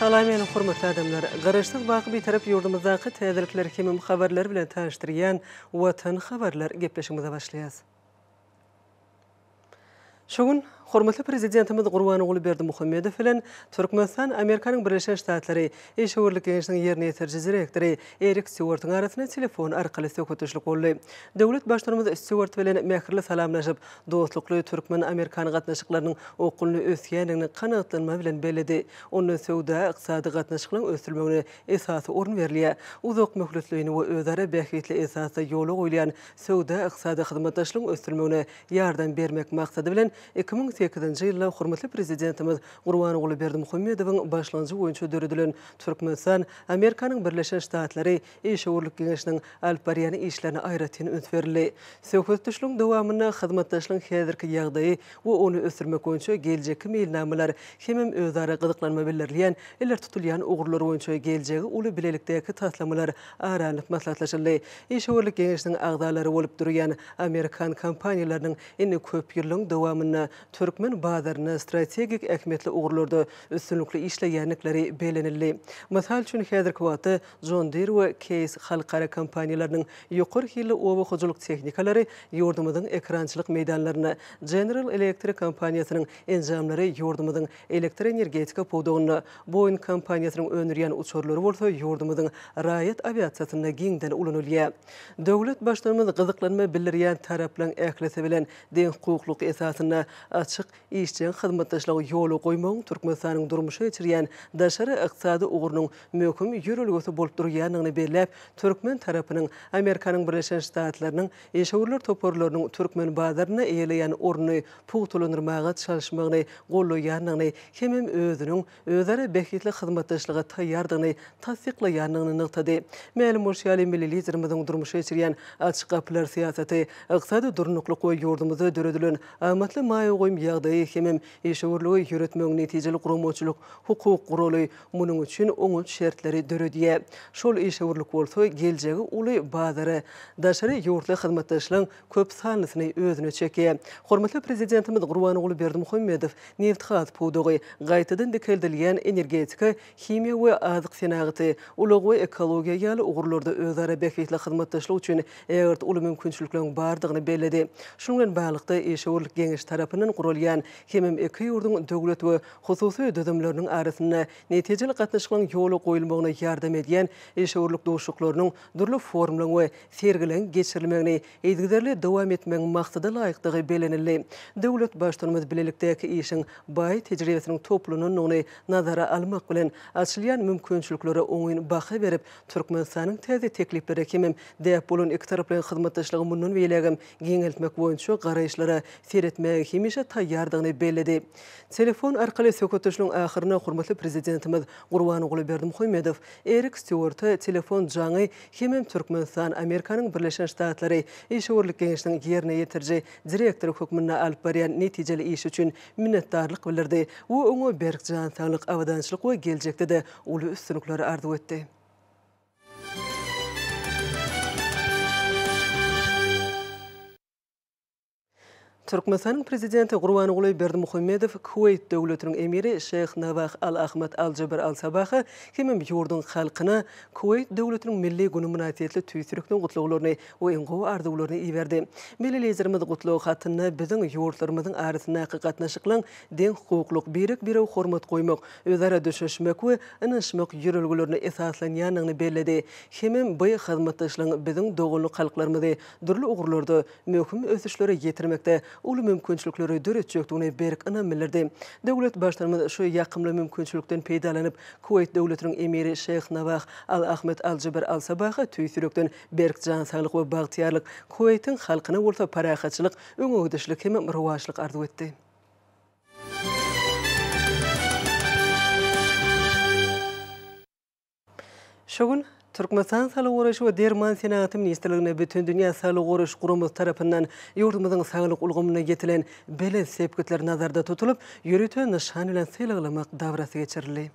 Salam meni hormatly adamlar! Garaşsyz baky Bitarap ýurdumyzdaky täzelikler hemem habarlar bilen tanyşdyrýan Watan habarlar gepleşigimize başlaýas. Şu gün hormatly Prezidentimiz Gurbanguly Berdimuhamedow bilen Türkmenistan Amerikanyň Birleşen Ştatlary Işewürlik geňeşiniň ýerine ýetiriji direktory Erik Stýuartyň arasynda telefon arkaly söhbetdeşlik boldy. Döwlet Baştutanymyz Stýuart bilen mähirli salamlaşyp, dostlukly türkmen-amerikan gatnaşyklarynyň okgunly ösýändigini kanagatlanma bilen belledi. Onda söwda-ykdysady gatnaşyklaryň ösdürilmegine esasy orun berilýär. Uzak möhletleýin we özara bähbitli esasda ýola goýulýan söwda-ykdysady hyzmatdaşlygyň ösdürilmegine ýardam bermek maksady bilen, 2008-nji ýylda hormatly Prezidentimiz Gurbanguly Berdimuhamedowyň başlangyjy boýunça döredilen Türkmenistan, Amerikanyň Birleşen Ştatlary Işewürlik geňeşiniň alyp barýan işlerine aýratyn üns berildi. Söhbetdeşligiň dowamynda hyzmatdaşlygyň häzirki ýagdaýy we ony ösdürmek boýunça geljekki meýilnamalar hemem özara gyzyklanma bildirilýän ileri tutulýan ugurlar boýunça geljegi uly bilelikdäki taslamalar ara alnyp maslahatlaşyldy. Işewürlik geňeşiniň agzalary bolup durýan amerikan kompaniýalarynyň indi köp ýyllaryň dowamynda türkmen bazarynda strategik ähmiýetli ugurlarda üstünlikli işleýändikleri bellenildi. Mysal üçin, häzirki wagtda John Deere we Case halkara kompaniýalarynyň ýokary hilli oba hojalyk tehnikalary ýurdumyzyň ekerançylyk meýdanlarynda, General Electric kompaniýasynyň enjamlary ýurdumyzyň elektroenergetika pudagynda, Boeing kompaniýasynyň öndürýän uçarlary bolsa ýurdumyzyň raýat awiasiýasynda giňden ulanylýar. Döwlet Baştutanymyz gyzyklanma bildirýän taraplaryň ählisi bilen deňhukuklylyk esasynda açyk, işjeň hyzmatdaşlygy ýola goýmagyň Türkmenistanyň durmuşa geçirýän daşary ykdysady ugrunyň möhüm ýörelgesi bolup durýandygyny belläp, türkmen tarapynyň Amerikanyň Birleşen Ştatlarynyň işewürler toparlarynyň türkmen bazarynda eýeleýän ornuny pugtalandyrmaga çalyşmagyny goldaýandygyny hemem özüniň özara bähbitli hyzmatdaşlyga taýýardygyny tassyklaýandygyny nygtady. Mälim bolşy ýaly, milli Liderimiziň durmuşa geçirýän Açyk gapylar syýasaty, ykdysady durnuklyk we ýurdumyzda döredilen amatly maýa goýum ýagdaýy hemem işewürligi ýöretmegiň netijeli guramaçylyk hukuk guraly munuň üçin oňat şertleri döredýär. Şol işewürlik bolsa geljegi uly bazara, daşary ýurtly hyzmatdaşlaryň köp sanlysyny özüne çekýär. Hormatly Prezidentimiz Gurbanguly Berdimuhamedow nebitgaz pudagy, gaýtadan dikeldilýän energetika, himiýa we azyk senagaty, ulag we ekologiýa ýaly ugurlarda özara bähbitli hyzmatdaşlyk üçin ägirt uly mümkinçilikleriň bardygyny belledi. Şunuň bilen baglylykda, Işewürlik geňeşi tarapyndan guralýan hemem iki ýurduň döwlet we hususy düzümleriniň arasynda netijeli gatnaşyklaryň ýola goýulmagyna ýardam edýän işewürlik duşuşyklarynyň, dürli forumlaryň we sergileriň geçirilmegini yzygiderli dowam etmegiň maksada laýykdygy bellenildi. Döwlet Baştutanymyz bilelikdäki işiň baý tejribesiniň toplanandygyny nazara almak bilen, açylýan mümkinçiliklere oňyn baha berip, Türkmenistanyň täze tekliplere hemem däp bolan ikitaraplaýyn hyzmatdaşlygy mundan beýlägem giňeltmek boýunça garaýyşlara seretmäge hemişe taýýardygyny belledi. Telefon arkaly söhbetdeşligiň ahyrynda hormatly Prezidentimiz Gurbanguly Berdimuhamedow Erik Stýuarta telefon jaňy hemem Türkmenistan, Amerikanyň Birleşen Ştatlary Işewürlik geňeşiniň ýerine ýetiriji direktory hökmünde alyp barýan netijeli işi üçin minnetdarlyk bildirdi we oňa berk jan saglyk, abadançylyk we geljekde-de uly üstünlikler arzuw etdi. Türkmenistanyň Prezidenti Gurbanguly Berdimuhamedow Kuweýt Döwletiniň Emiri Şeýh Nawah Al-Ahmad Al-Jaber Al-Sabaha hemem ýurduň halkyna Kuweýt Döwletiniň Milli güni mynasybetli tüýs ýürekden gutlaglaryny we iň gowy arzuwlaryny iberdi. Milli Liderimiz gutlag hatynda biziň ýurtlarymyzyň arasyndaky gatnaşyklaryň deňhukuklyk, birek-birege hormat goýmak, özara düşünişmek we ynanyşmak ýörelgelerine esaslanýandygyny belledi hemem bu hyzmatdaşlygyň biziň doganlyk halklarymyzy dürli ugurlarda möhüm ösüşlere ýetirmekde uly mümkinçilikleri döretjekdigine berk ynam bildirdi. Döwlet Baştutanymyz şu ýakymly mümkinçilikden peýdalanyp, Kuweýt Döwletiniň Emiri Şeýh Nawah Al-Ahmed Al-Jaber Al-Sabaha tüýs ýürekden berk jan saglyk we bagtyýarlyk, Kuweýtiň halkyna bolsa parahatçylyk, öňegidişlik hem rowaçlyk arzuw etdi. Şu gün Türkmenistan Saglygy goraýyş we derman senagaty ministrliginde Bütindünýä Saglygy goraýyş guramasy tarapyndan ýurdumyzyň saglyk ulgamynda ýetilen belent sepgitler nazarda tutulyp, ýörite nyşan bilen sylaglamak dabarasy geçirildi.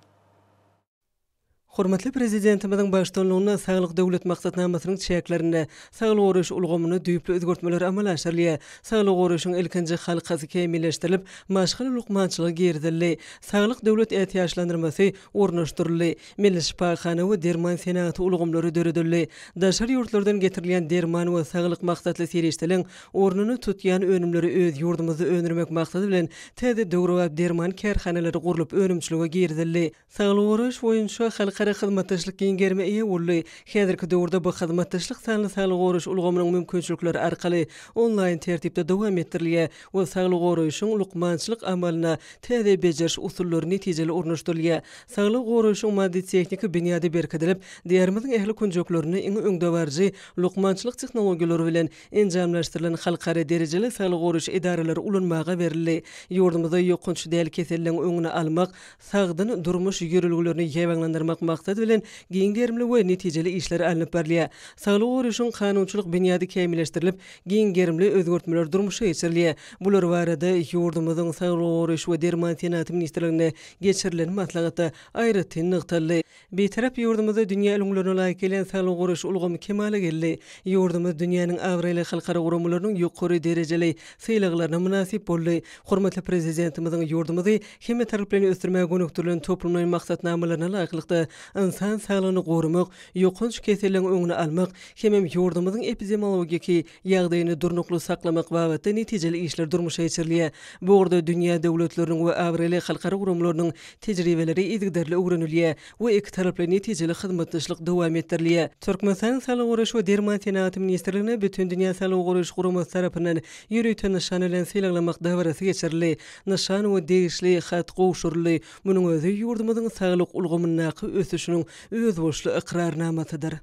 Hormatly Prezidentimiziň baştutanlygynda Saglyk Döwlet maksatnamasynyň çäklerinde saglygy goraýyş ulgamynda düýpli özgertmeler amala aşyrylýar. Saglygy goraýşyň ilkinji halkasy kämilleşdirilip, maşgala lukmançylygy girizildi. Saglyk döwlet ätiýaçlandyrmasy ornaşdyryldy. Milli şypahana we derman senagaty ulgamlary döredildi. Daşary ýurtlardan getirilýän derman we saglyk maksatly serişdeleriň ornuny tutýan önümleri öz ýurdumyzda öndürmek maksady bilen täze döwrebap derman kärhanalary gurlup önümçilige girizildi. Saglygy goraýyş boýunça halkara hyzmatdaşlyk giň gerime eýe boldy. Häzirki döwürde bu hyzmatdaşlyk sanly saglygy goraýyş ulgamynyň mümkinçilikleri arkaly onlaýn tertipde dowam etdirilýär we saglygy goraýşyň lukmançylyk amalyna täze bejeriş usullary netijeli ornaşdyrylýar. Saglygy goraýşyň maddy-tehniki binýady berkidilip, Diýarymyzyň ähli künjeklerinde iň öňdebaryjy lukmançylyk tehnologiýalary bilen enjamlaşdyrylan halkara derejeli saglygy goraýyş edaralary ulanmaga berildi. Ýurdumyzda ýokanç däl keselleriň öňüni almak, sagdyn durmuş ýörelgelerini ýaýbaňlandyrmak maksady bilen giň gerimli we netijeli işler alnyp barylýar. Saglygy goraýşyň kanunçylyk binýady kämilleşdirilip, giň gerimli özgertmeler durmuşa geçirilýär. Bular barada ýurdumyzyň Saglygy goraýyş we derman senagaty ministrliginde geçirilen maslahatda aýratyn nygtaldy. Bitarap ýurdumyzda dünýä ülňülerine laýyk gelýän saglygy goraýyş ulgamy kemala geldi. Ýurdumyz dünýäniň abraýly halkara guramalarynyň ýokary derejeli sylaglaryna mynasyp boldy. Hormatly Prezidentimiziň ýurdumyzy hemmetaraplaýyn ösdürmäge gönükdirilen toplumlaýyn maksatnamalaryna laýyklykda, ynsan saglygyny goramak, ýokanç keselleriň öňüni almak hemem ýurdumyzyň epidemiologiki ýagdaýyny durnukly saklamak babatda netijeli işler durmuşa geçirilýär. Bu ugurda dünýä döwletleriniň we abraýly halkara guramalarynyň tejribeleri yzygiderli öwrenilýär we ikitaraplaýyn netijeli hyzmatdaşlyk dowam etdirilýär. Türkmenistanyň Saglygy goraýyş we derman senagaty ministrliginde Bütindünýä Saglygy goraýyş guramasy tarapyndan ýörite nyşan bilen sylaglamak dabarasy geçirildi. Nyşan we degişli hat gowşuryldy. Munuň özi ýurdumyzyň saglyk ulgamyndaky ösüşiniň özboluşly ykrarnamasydyr.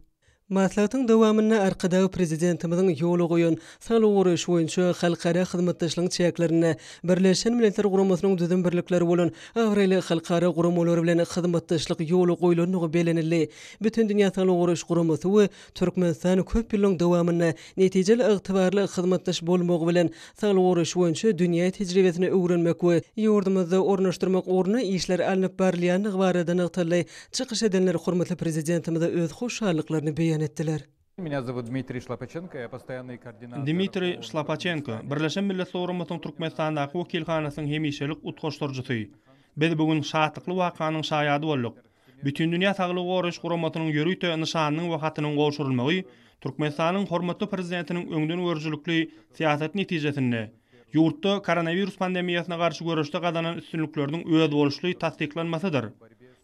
Maslahatyň dowamynda Arkadag Prezidentimiziň ýola goýan saglygy goraýyş boýunça halkara hyzmatdaşlygyň çäklerinde Birleşen Milletler Guramasynyň düzüm birlikleri bolan abraýly halkara guramalary bilen hyzmatdaşlyk ýola goýlandygy bellenildi. Bütindünýä Saglygy goraýyş Guramasy we Türkmenistan köp ýyllaryň dowamynda netijeli ygtybarly hyzmatdaş bolmagy bilen saglygy goraýyş boýunça dünýä tejribesini öwrenmek we ýurdumyzda ornaşdyrmak ugrunda işler alnyp barylýandygy barada nygtaldy. Çykyş edenler hormatly Prezidentimize öz hoşallyklaryny beýan etdiler. Dmitriý Şlapaçenko, Birleşen Milletler Guramasynyň Türkmenistandaky wekilhanasynyň hemişelik utgaşdyryjysy, Biz bu gün şatlykly wakanyň şaýady bolduk. Bütindünýä Saglygy Goraýyş Guramasynyň ýörite nyşanynyň we hatynyň gowşurylmagy Türkmenistanyň hormatly Prezidentiniň öňdengörüjilikli syýasaty netijesinde, ýurtda koronawirus pandemiýasyna garşy göreşde gazanan üstünlikleriniň özboluşly tassyklanmasydyr.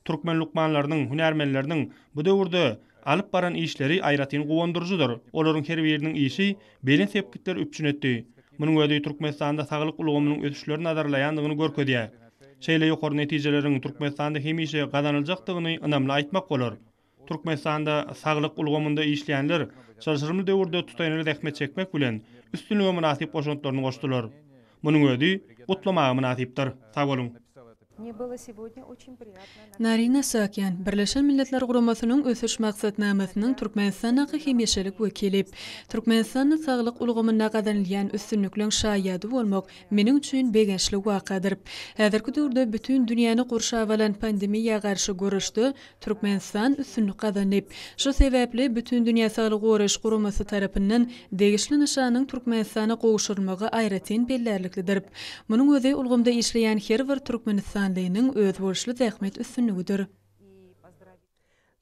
Türkmen lukmanlarynyň, hünärmenleriniň bu döwürde alyp baran işleri aýratyn guwandyryjydyr. Olaryň her biriniň işi belent sepgitleri üpjün etdi. Munuň özi Türkmenistanda saglyk ulgamynyň ösüşleri nazarlaýandygyny görkezýär. Şeýle ýokary netijeleriň Türkmenistanda hemişe gazanyljakdygyny ynamly aýtmak bolar. Türkmenistanda saglyk ulgamynda işleýänler çylşyrymly döwürde tutaýynly zähmet çekmek bilen, üstünlige mynasyp goşantlaryny goşdular. Munuň özi gutlamaga mynasypdyr. Sag boluň! Narina Saakýan, Birleşen Milletler Guramasynyň Ösüş Maksatnamasynyň Türkmenistandaky hemişelik wekili, Türkmenistanda saglyk ulgamynda gazanylýan üstünlikleň şaýady bolmak meniň üçin begençli wakadyr. Häzirki döwürde bütin dünýäni gurşap alan pandemiýa garşy göreşde Türkmenistan üstünlik gazandy. Şu sebäpli Bütindünýä Saglygy Goraýyş Guramasy tarapyndan degişli nyşanyň Türkmenistana gowşurylmagy aýratyn bellärliklidir. Munuň özi ulgamda işleýän her bir türkmenistanlynyň özboluşly zähmet üstünligidir.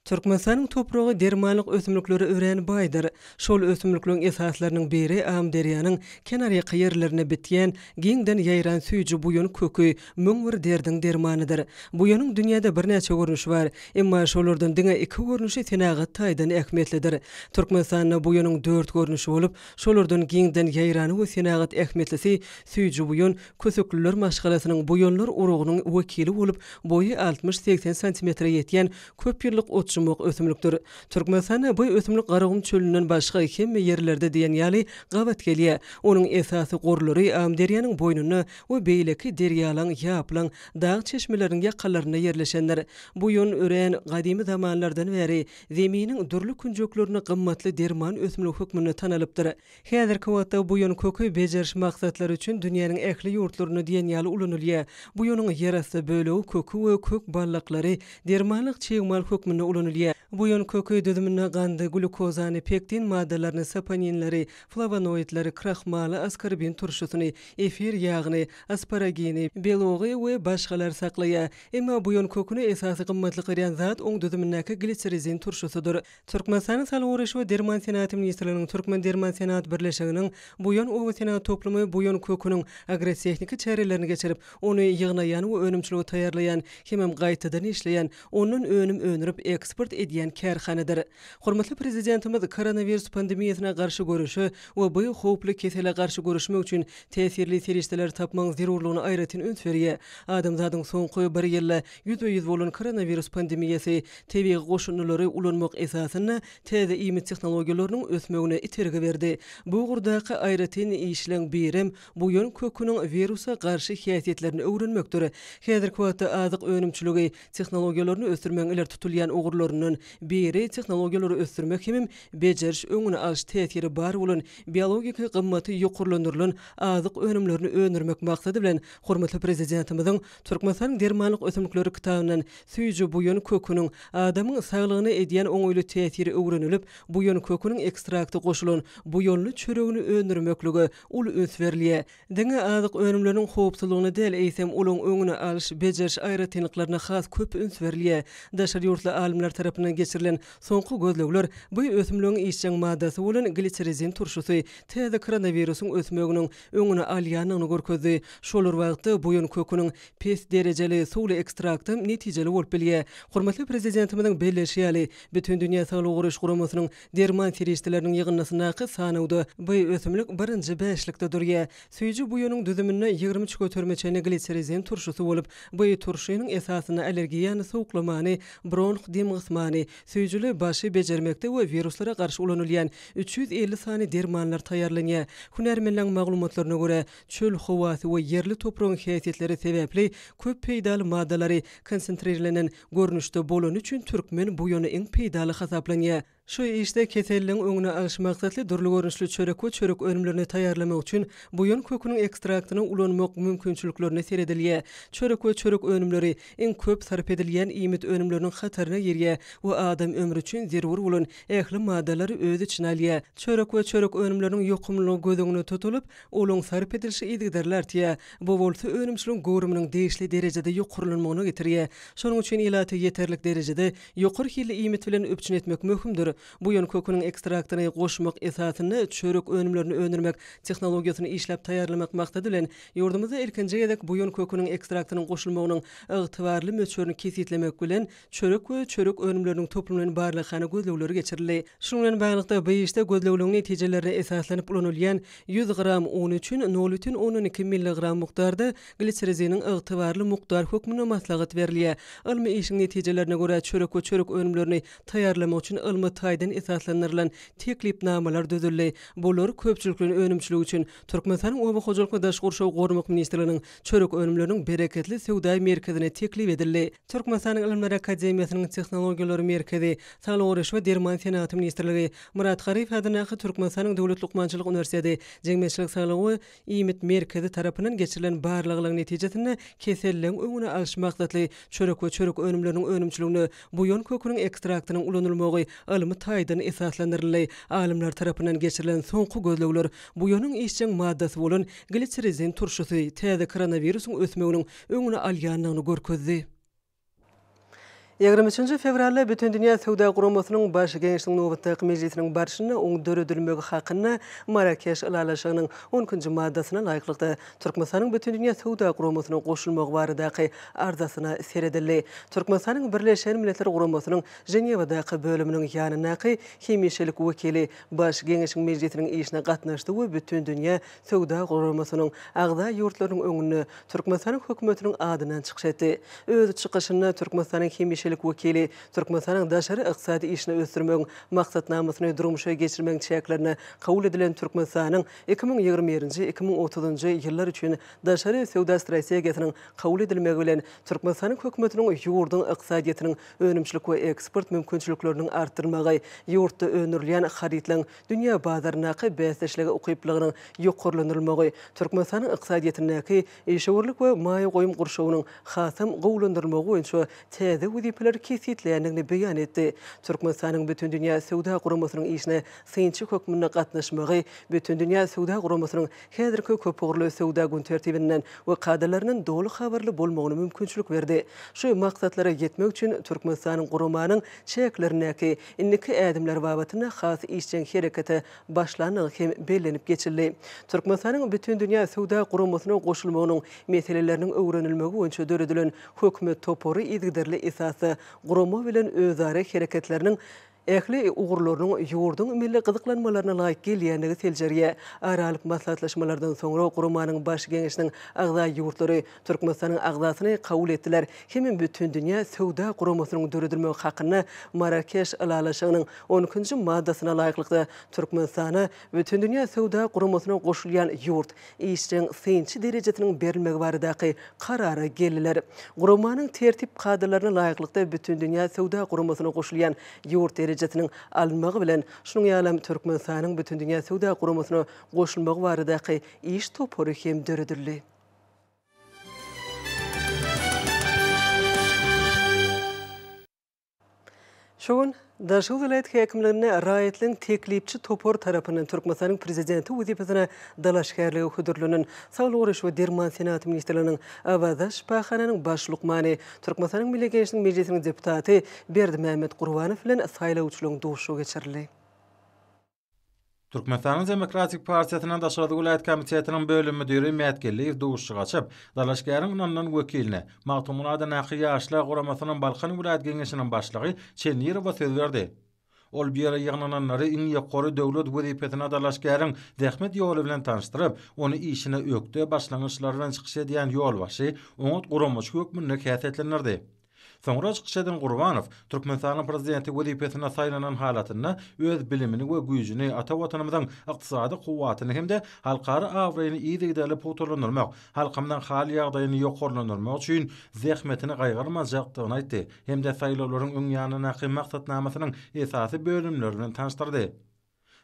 Türkmenistanyň topragy dermanlyk ösümliklere örän baýdyr. Şol ösümlikleriň esaslarynyň biri Amyderýanyň kenarýaka ýerlerinde bitýän, giňden ýaýran süýji buýan köki 1001 derdiň dermanydyr. Buýanyň dünýäde birnäçe görnüşi bar. Emma şolardan diňe iki görnüşi senagat taýdan ähmiýetlidir. Türkmenistanda buýanyň dört görnüşi bolup, şolardan giňden ýaýrany we senagat ähmiýetlisi süýji buýan kösükliler maşgalasynyň buýanlar urugynyň wekili bolup, boýy altmyş-segsen santimetre ýetýän köp ýyllyk otjumak ösümlikdir. Türkmenistanda bu ösümlik Garagum çölünden başga hemme ýerlerde diýen ýaly gabat gelýär. Onuň esasy gorlary Amyderýanyň boýnunda we beýleki derýalaň, ýaplaň, dag çeşmeleriniň ýakalarynda ýerleşendir. Buýan örän gadymy zamanlardan bäri Zeminiň dürli künjeklerinde gymmatly derman ösümligi hökmünde tanalypdyr. Häzirki wagtda buýan köki bejeriş maksatlary üçin dünýäniň ähli ýurtlarynda diýen ýaly ulanylýar. Buýanyň ýerasty bölegi köki we kök baldaklary dermanlyk çig mal hökmünde ulanylýar. ulanylýar. Buýan köki düzüminde gandy, glýukozany, pektin maddalaryny, saponinleri, flawonoidleri, krahmaly, askorbin turşusyny, efir ýagyny, asparagini, belogy we başgalary saklaýar. Emma buýan köküne esasy gymmatlyk berýän zat oň düzümindäki glitsirizin turşusydyr. Türkmenistanyň Saglygy goraýyş we derman senagaty ministrliginiň Türkmendermansenagat birleşiginiň Buýan oba senagat toplumy buýan köküniň agrotehniki çärelerini geçirip, ony ýygnaýan we önümçilige taýýarlaýan hemem gaýtadan işleýän, ondan önüm öndürip eksport edýän kärhanadyr. Hormatly Prezidentimiz koronawirus pandemiýasyna garşy göreşe we bu howply kesele garşy göreşmek üçin täsirli serişdeleri tapmagyň zerurlygyna aýratyn üns berýär. Adamzadyň soňky bir ýylda ýüzbe-ýüz bolan koronawirus pandemiýasy tebigy goşundylary ulanmak esasynda täze iýmit tehnologiýalarynyň ösmegine itergi berdi. Bu ugurdaky aýratyn işleň birem buýan köküniň wirusa garşy häsiýetlerini öwrenmekdir. Häzirki wagtda azyk önümçiligi tehnologiýalaryny ösdürmegiň ileri tutulýan ugurlaryndan biri tehnologiýalary ösdürmek hemem bejeriş-öňüni alyş täsiri bar bolan biologiki gymmaty ýokarlandyrylan azyk önümlerini öndürmek maksady bilen hormatly Prezidentimiziň Türkmenistanyň dermanlyk ösümlikleri kitabyndan süýji buýan köküniň adamyň saglygyna edýän oňaýly täsiri öwrenilip, buýan köküniň ekstrakty goşulan buýanly çöregini öndürmeklige uly üns berilýär. Diňe azyk önümleriniň howpsuzlygyna däl, eýsem, olaryň öňüni alyş, bejeriş aýratynlyklaryna has köp üns berilýär. Daşary ýurtly alymlar tarapyndan geçirilen soňky gözlegler bu ösümligiň işjeň maddasy bolan glitsirizin turşusy täze koronawirusyň ösmeginiň öňüni alýandygyny görkezdi. Şol bir wagtda, buýan köküniň pes derejeli suwly ekstraktam netijeli bolup bilýär. Hormatly Prezidentimiziň belleýşi ýaly, Bütindünýä Saglygy Goraýyş Guramasynyň derman serişdeleriniň ýygyndysyndaky sanawda bu ösümlik birinji bäşlikde durýar. Süýji buýanyň düzüminde 23 göterime çenli glitsirizin turşusy bolup, bu turşynyň esasynda allergiýany, sowuklamany, bronh demgysmany, süýjüli başy bejermekde we wiruslara garşy ulanylýan 350 sany dermanlar taýýarlanýar. Hünärmenleň maglumatlaryna görä, çöl howasy we ýerli topragyň häsiýetleri sebäpli köp peýdaly maddalary konsentrirlenen görnüşde bolany üçin türkmen buýany iň peýdaly hasaplanýar. Şu işde keselligiň öňüni alyş maksatly dürli görnüşli çörek we çörek önümlerini taýýarlamak üçin buýan köküniň ekstraktyny ulanmak mümkinçiliklerine seredilýär. Çörek we çörek önümleri iň köp sarp edilýän iýmit önümleriniň hataryna girýär we adam ömri üçin zerur bolan ähli maddalary öz içine alýar. Çörek we çörek önümleriniň ýokumlylygy göz öňünde tutulyp, olaryň sarp edilişi yzygiderli artýar. Bu bolsa önümçiligiň göwrüminiň degişli derejede ýokarlanmagyna getirýär. Şonuň üçin ilaty ýeterlik derejede ýokary hilli iýmit bilen üpjün etmek möhümdir. Buýan köküniň ekstraktyny goşmak esasynda çörek önümlerini öndürmek tehnologiýasyny işläp taýýarlamak maksady bilen, ýurdumyzda ilkinji gezek buýan köküniň ekstraktynyň goşulmagynyň ygtybarly möçberini kesgitlemek bilen, çörek we çörek önümleriniň toplumlaýyn barlaghana gözlegleri geçirildi. Şunuň bilen baglylykda, bu işde gözlegleriň netijelerine esaslanyp ulanylýan 100 gram un üçin 0,2 milligram mukdarda glitsiriziniň ygtybarly mukdar hökmünde maslahat berilýär. Ylmy işiň netijelerine görä, çörek we çörek önümlerini taýýarlamak üçin ylmy taýdan esaslandyrylan teklipnamalar düzüldi. Bular köpçülikleýin önümçilik üçin Türkmenistanyň Oba hojalyk we daşky gurşawy goramak ministrliginiň Çörek önümleriniň bereketli söwda merkezine teklip edildi. Türkmenistanyň Ylymlar akademiýasynyň Tehnologiýalar merkezi, Saglygy goraýyş we derman senagaty ministrligi, Myrat Garyýew adyndaky Türkmenistanyň Döwlet lukmançylyk uniwersiteti, Jemgyýetçilik saglygy we iýmit merkezi tarapyndan geçirilen barlaglaryň netijesinde keselligiň öňüni alyş maksatly çörek we çörek önümleriniň önümçiliginde buýan köküniň ekstraktynyň ulanylmagy ylmy taýdan esaslandyryldy. Alymlar tarapyndan geçirilen soňky gözlegler buýanyň işjeň maddasy bolan glitsirizin turşusy täze koronawirusyň ösmeginiň öňüni alýandygyny görkezdi. 23 fewralda Bütindünýä Söwda Guramasynyň Baş Geňeşiniň nobatdaky mejlisiniň barşynda oň döredilmegi hakynda Marrakeş Ylalaşygynyň on ikinji maddasyna laýyklykda Türkmenistanyň Bütindünýä Söwda Guramasyna goşulmagy baradaky arzasyna seredildi. Türkmenistanyň Birleşen Milletler Guramasynyň Ženewadaky bölüminiň ýanyndaky hemişelik wekili Baş Geňeşiň mejlisiniň işine gatnaşdy we Bütindünýä Söwda Guramasynyň agza ýurtlarynyň öňünde Türkmenistanyň Hökümetiniň adyndan çykyş etdi. Öz çykyşynda Türkmenistanyň hemişelik wekili Türkmenistanyň daşary ykdysady işini ösdürmegiň maksatnamasyny durmuşa geçirmegiň çäklerinde kabul edilen Türkmenistanyň 2021-nji, 2030-njy ýyllar üçin daşary söwda strategiýasynyň kabul edilmegi bilen Türkmenistanyň Hökümetiniň ýurduň ykdysadyýetiniň önümçilik we eksport mümkinçilikleriniň artdyrylmagy, ýurtda öndürilýän harytlaryň dünýä bazaryndaky bäsdeşlige ukyplylygynyň ýokarlandyrylmagy, Türkmenistanyň ykdysadyýetindäki işewürlik we maýa goýum gurşawynyň hasam gowulandyrylmagy boýunça täze wezipeler. wezipeleri kesgitleýändigini beýan etdi. Türkmenistanyň Bütindünýä Söwda Guramasynyň işine synçy hökmünde gatnaşmagy Bütindünýä Söwda Guramasynyň häzirki köpugurly söwda gün tertibinden we kadalaryndan doly habarly bolmagyna mümkinçilik berdi. Şu maksatlara ýetmek üçin Türkmenistanyň guramanyň çäklerindäki indiki ädimleri babatynda has işjeň herekete başlandygy hem bellenip geçildi. Türkmenistanyň Bütindünýä Söwda Guramasyna goşulmagynyň meseleleriniň öwrenilmegi boýunça döredilen Hökümet topary yzygiderli esasda gurama bilen özara hereketleriniň ähli ugurlarynyň ýurduň milli gyzyklanmalaryna laýyk gelýändigi seljerýär. Ara alyp maslahatlaşmalardan soňra guramanyň Baş Geňeşiniň agza ýurtlary Türkmenistanyň agzasyny kabul etdiler hemem Bütindünýä Söwda Guramasynyň döredilmegi hakynda Marrakeş Ylalaşygynyň on ikinji maddasyna laýyklykda Türkmenistana Bütindünýä Söwda Guramasyna goşulýan ýurt işjeň synçy derejesiniň berilmegi baradaky karara geldiler. Guramanyň tertip-kadalaryna laýyklykda Bütindünýä Söwda Guramasyna goşulýan ýurt derejesiniň alynmagy bilen, şunuň ýalam Türkmenistanyň Bütindünýä Söwda Guramasyna goşulmagy baradaky iş topary hem döredildi. Şu gün Daşoguz welaýat häkimliginde raýatlaryň teklipçi topary tarapyndan Türkmenistanyň Prezidenti wezipesine dalaşgärlige hödürlenen Saglygy goraýyş we derman senagaty ministrliginiň Awaza şypahananyň baş lukmany, Türkmenistanyň Milli Geňeşiniň Mejlisiniň deputaty Berdimämmet Gurbanow bilen saýlawçylaryň duşuşygy geçirildi. Türkmenistanyň Demokratik partiýasynyň Daşoguz welaýat komitetiniň bölüm müdiri Mätgeldiýew duşuşygy açyp, dalaşgäriň ynanylan wekiline, Magtymguly adyndaky Ýaşlar guramasynyň Balkan welaýat Geňeşiniň başlygy Çendirowa söz berdi. Ol bu ýere ýygnananlary iň ýokary döwlet wezipesine dalaşgäriň zähmet ýoly bilen tanyşdyryp, ony işine ökde başlangyçlar bilen çykyş edýän ýolbaşçy, oňat guramaçy hökmünde häsiýetlendirdi. Soňra çykyş eden Gurbanow, Türkmenistanyň Prezidenti wezipesine saýlanan halatynda öz bilimini we güýjüni ata Watanymyzyň ykdysady kuwwatyny hem-de halkara abraýyny yzygiderli pugtalandyrmak, halkymyzyň hal-ýagdaýyny ýokarlandyrmak üçin zähmetini gaýgyrmajakdygyny aýtdy hem-de saýlawlaryň öň ýanyndaky maksatnamasynyň esasy bölümleri bilen tanyşdyrdy.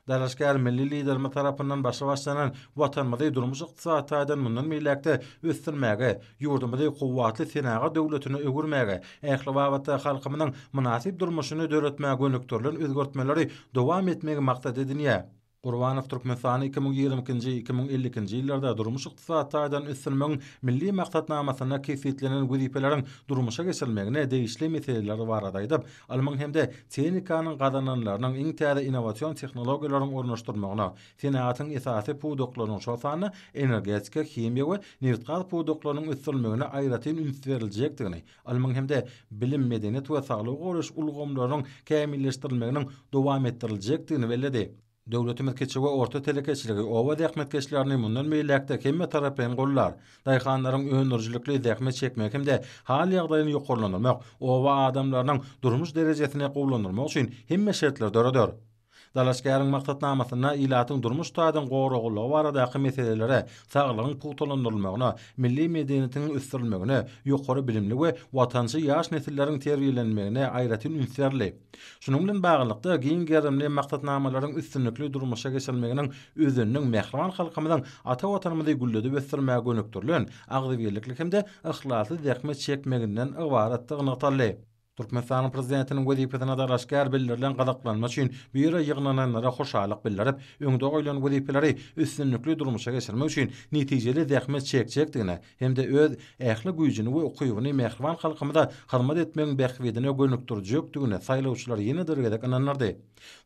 Dalaşgär milli Liderimiz tarapyndan başy başlanan Watanymyzy durmuş-ykdysady taýdan mundan beýläk-de ösdürmäge, ýurdumyzy kuwwatly senagat döwletine öwürmäge, ähli babatda halkymyzyň mynasyp durmuşyny döretmäge gönükdirilen özgertmeleri dowam etmegi maksat edinýär. Gurbanow Türkmenistany 2022-nji, 2052-nji ýyllarda durmuş-ykdysady taýdan ösdürmegiň Milli maksatnamasynda kesgitlenen wezipeleriň durmuşa geçirilmegine degişli meseleler barada aýdyp, ylmyň hem-de tehnikanyň gazananlarynyň, iň täze innowasion tehnologiýalaryň ornaşdyrylmagyna, senagatyň esasy pudaklarynyň, şol sanda energetika, himiýa we nebitgaz pudaklarynyň ösdürilmegine aýratyn üns beriljekdigini, ylmyň hem-de bilim, medeniýet we saglygy goraýyş ulgamlarynyň kämilleşdirilmeginiň dowam etdiriljekdigini belledi. Döwletimiz kiçi we orta telekeçiligi, oba zähmetkeşlerini mundan beýläk-de hemmetaraplaýyn goldar. Daýhanlaryň öndürijilikli zähmet çekmegi hem-de hal-ýagdaýyny ýokarlandyrmak, oba adamlarynyň durmuş derejesini gowulandyrmak üçin hemme şertleri döreder. Dalaşgäriň maksatnamasynda ilatyň durmuş taýdan goraglylygy baradaky meselelere, saglygyň pugtalandyrylmagyna, milli medeniýetiň ösdürilmegine, ýokary bilimli we watançy ýaş nesilleriň terbiýelenmegine aýratyn üns berildi. Şunuň bilen baglylykda, giň gerimli maksatnamalaryň üstünlikli durmuşa geçirilmeginiň özeniniň mähriban halkymyzyň ata Watanymyzy gülledip ösdürmäge gönükdirilen agzybirlikli hem-de yhlasly zähmet çekmeginden ybaratdygy nygtaldy. Türkmenistanyň Prezidentiniň wezipesine dalaşgär bildirilen gyzyklanma üçin bu ýere ýygnananlara hoşallyk bildirip, öňde goýlan wezipeleri üstünlikli durmuşa geçirmek üçin netijeli zähmet çekjekdigine hem-de öz ähli güýjüni we ukybyny mähriban halkymyza hyzmat etmegiň bähbidine gönükdirjekdigine saýlawçylary ýene bir gezek ynandyrdy.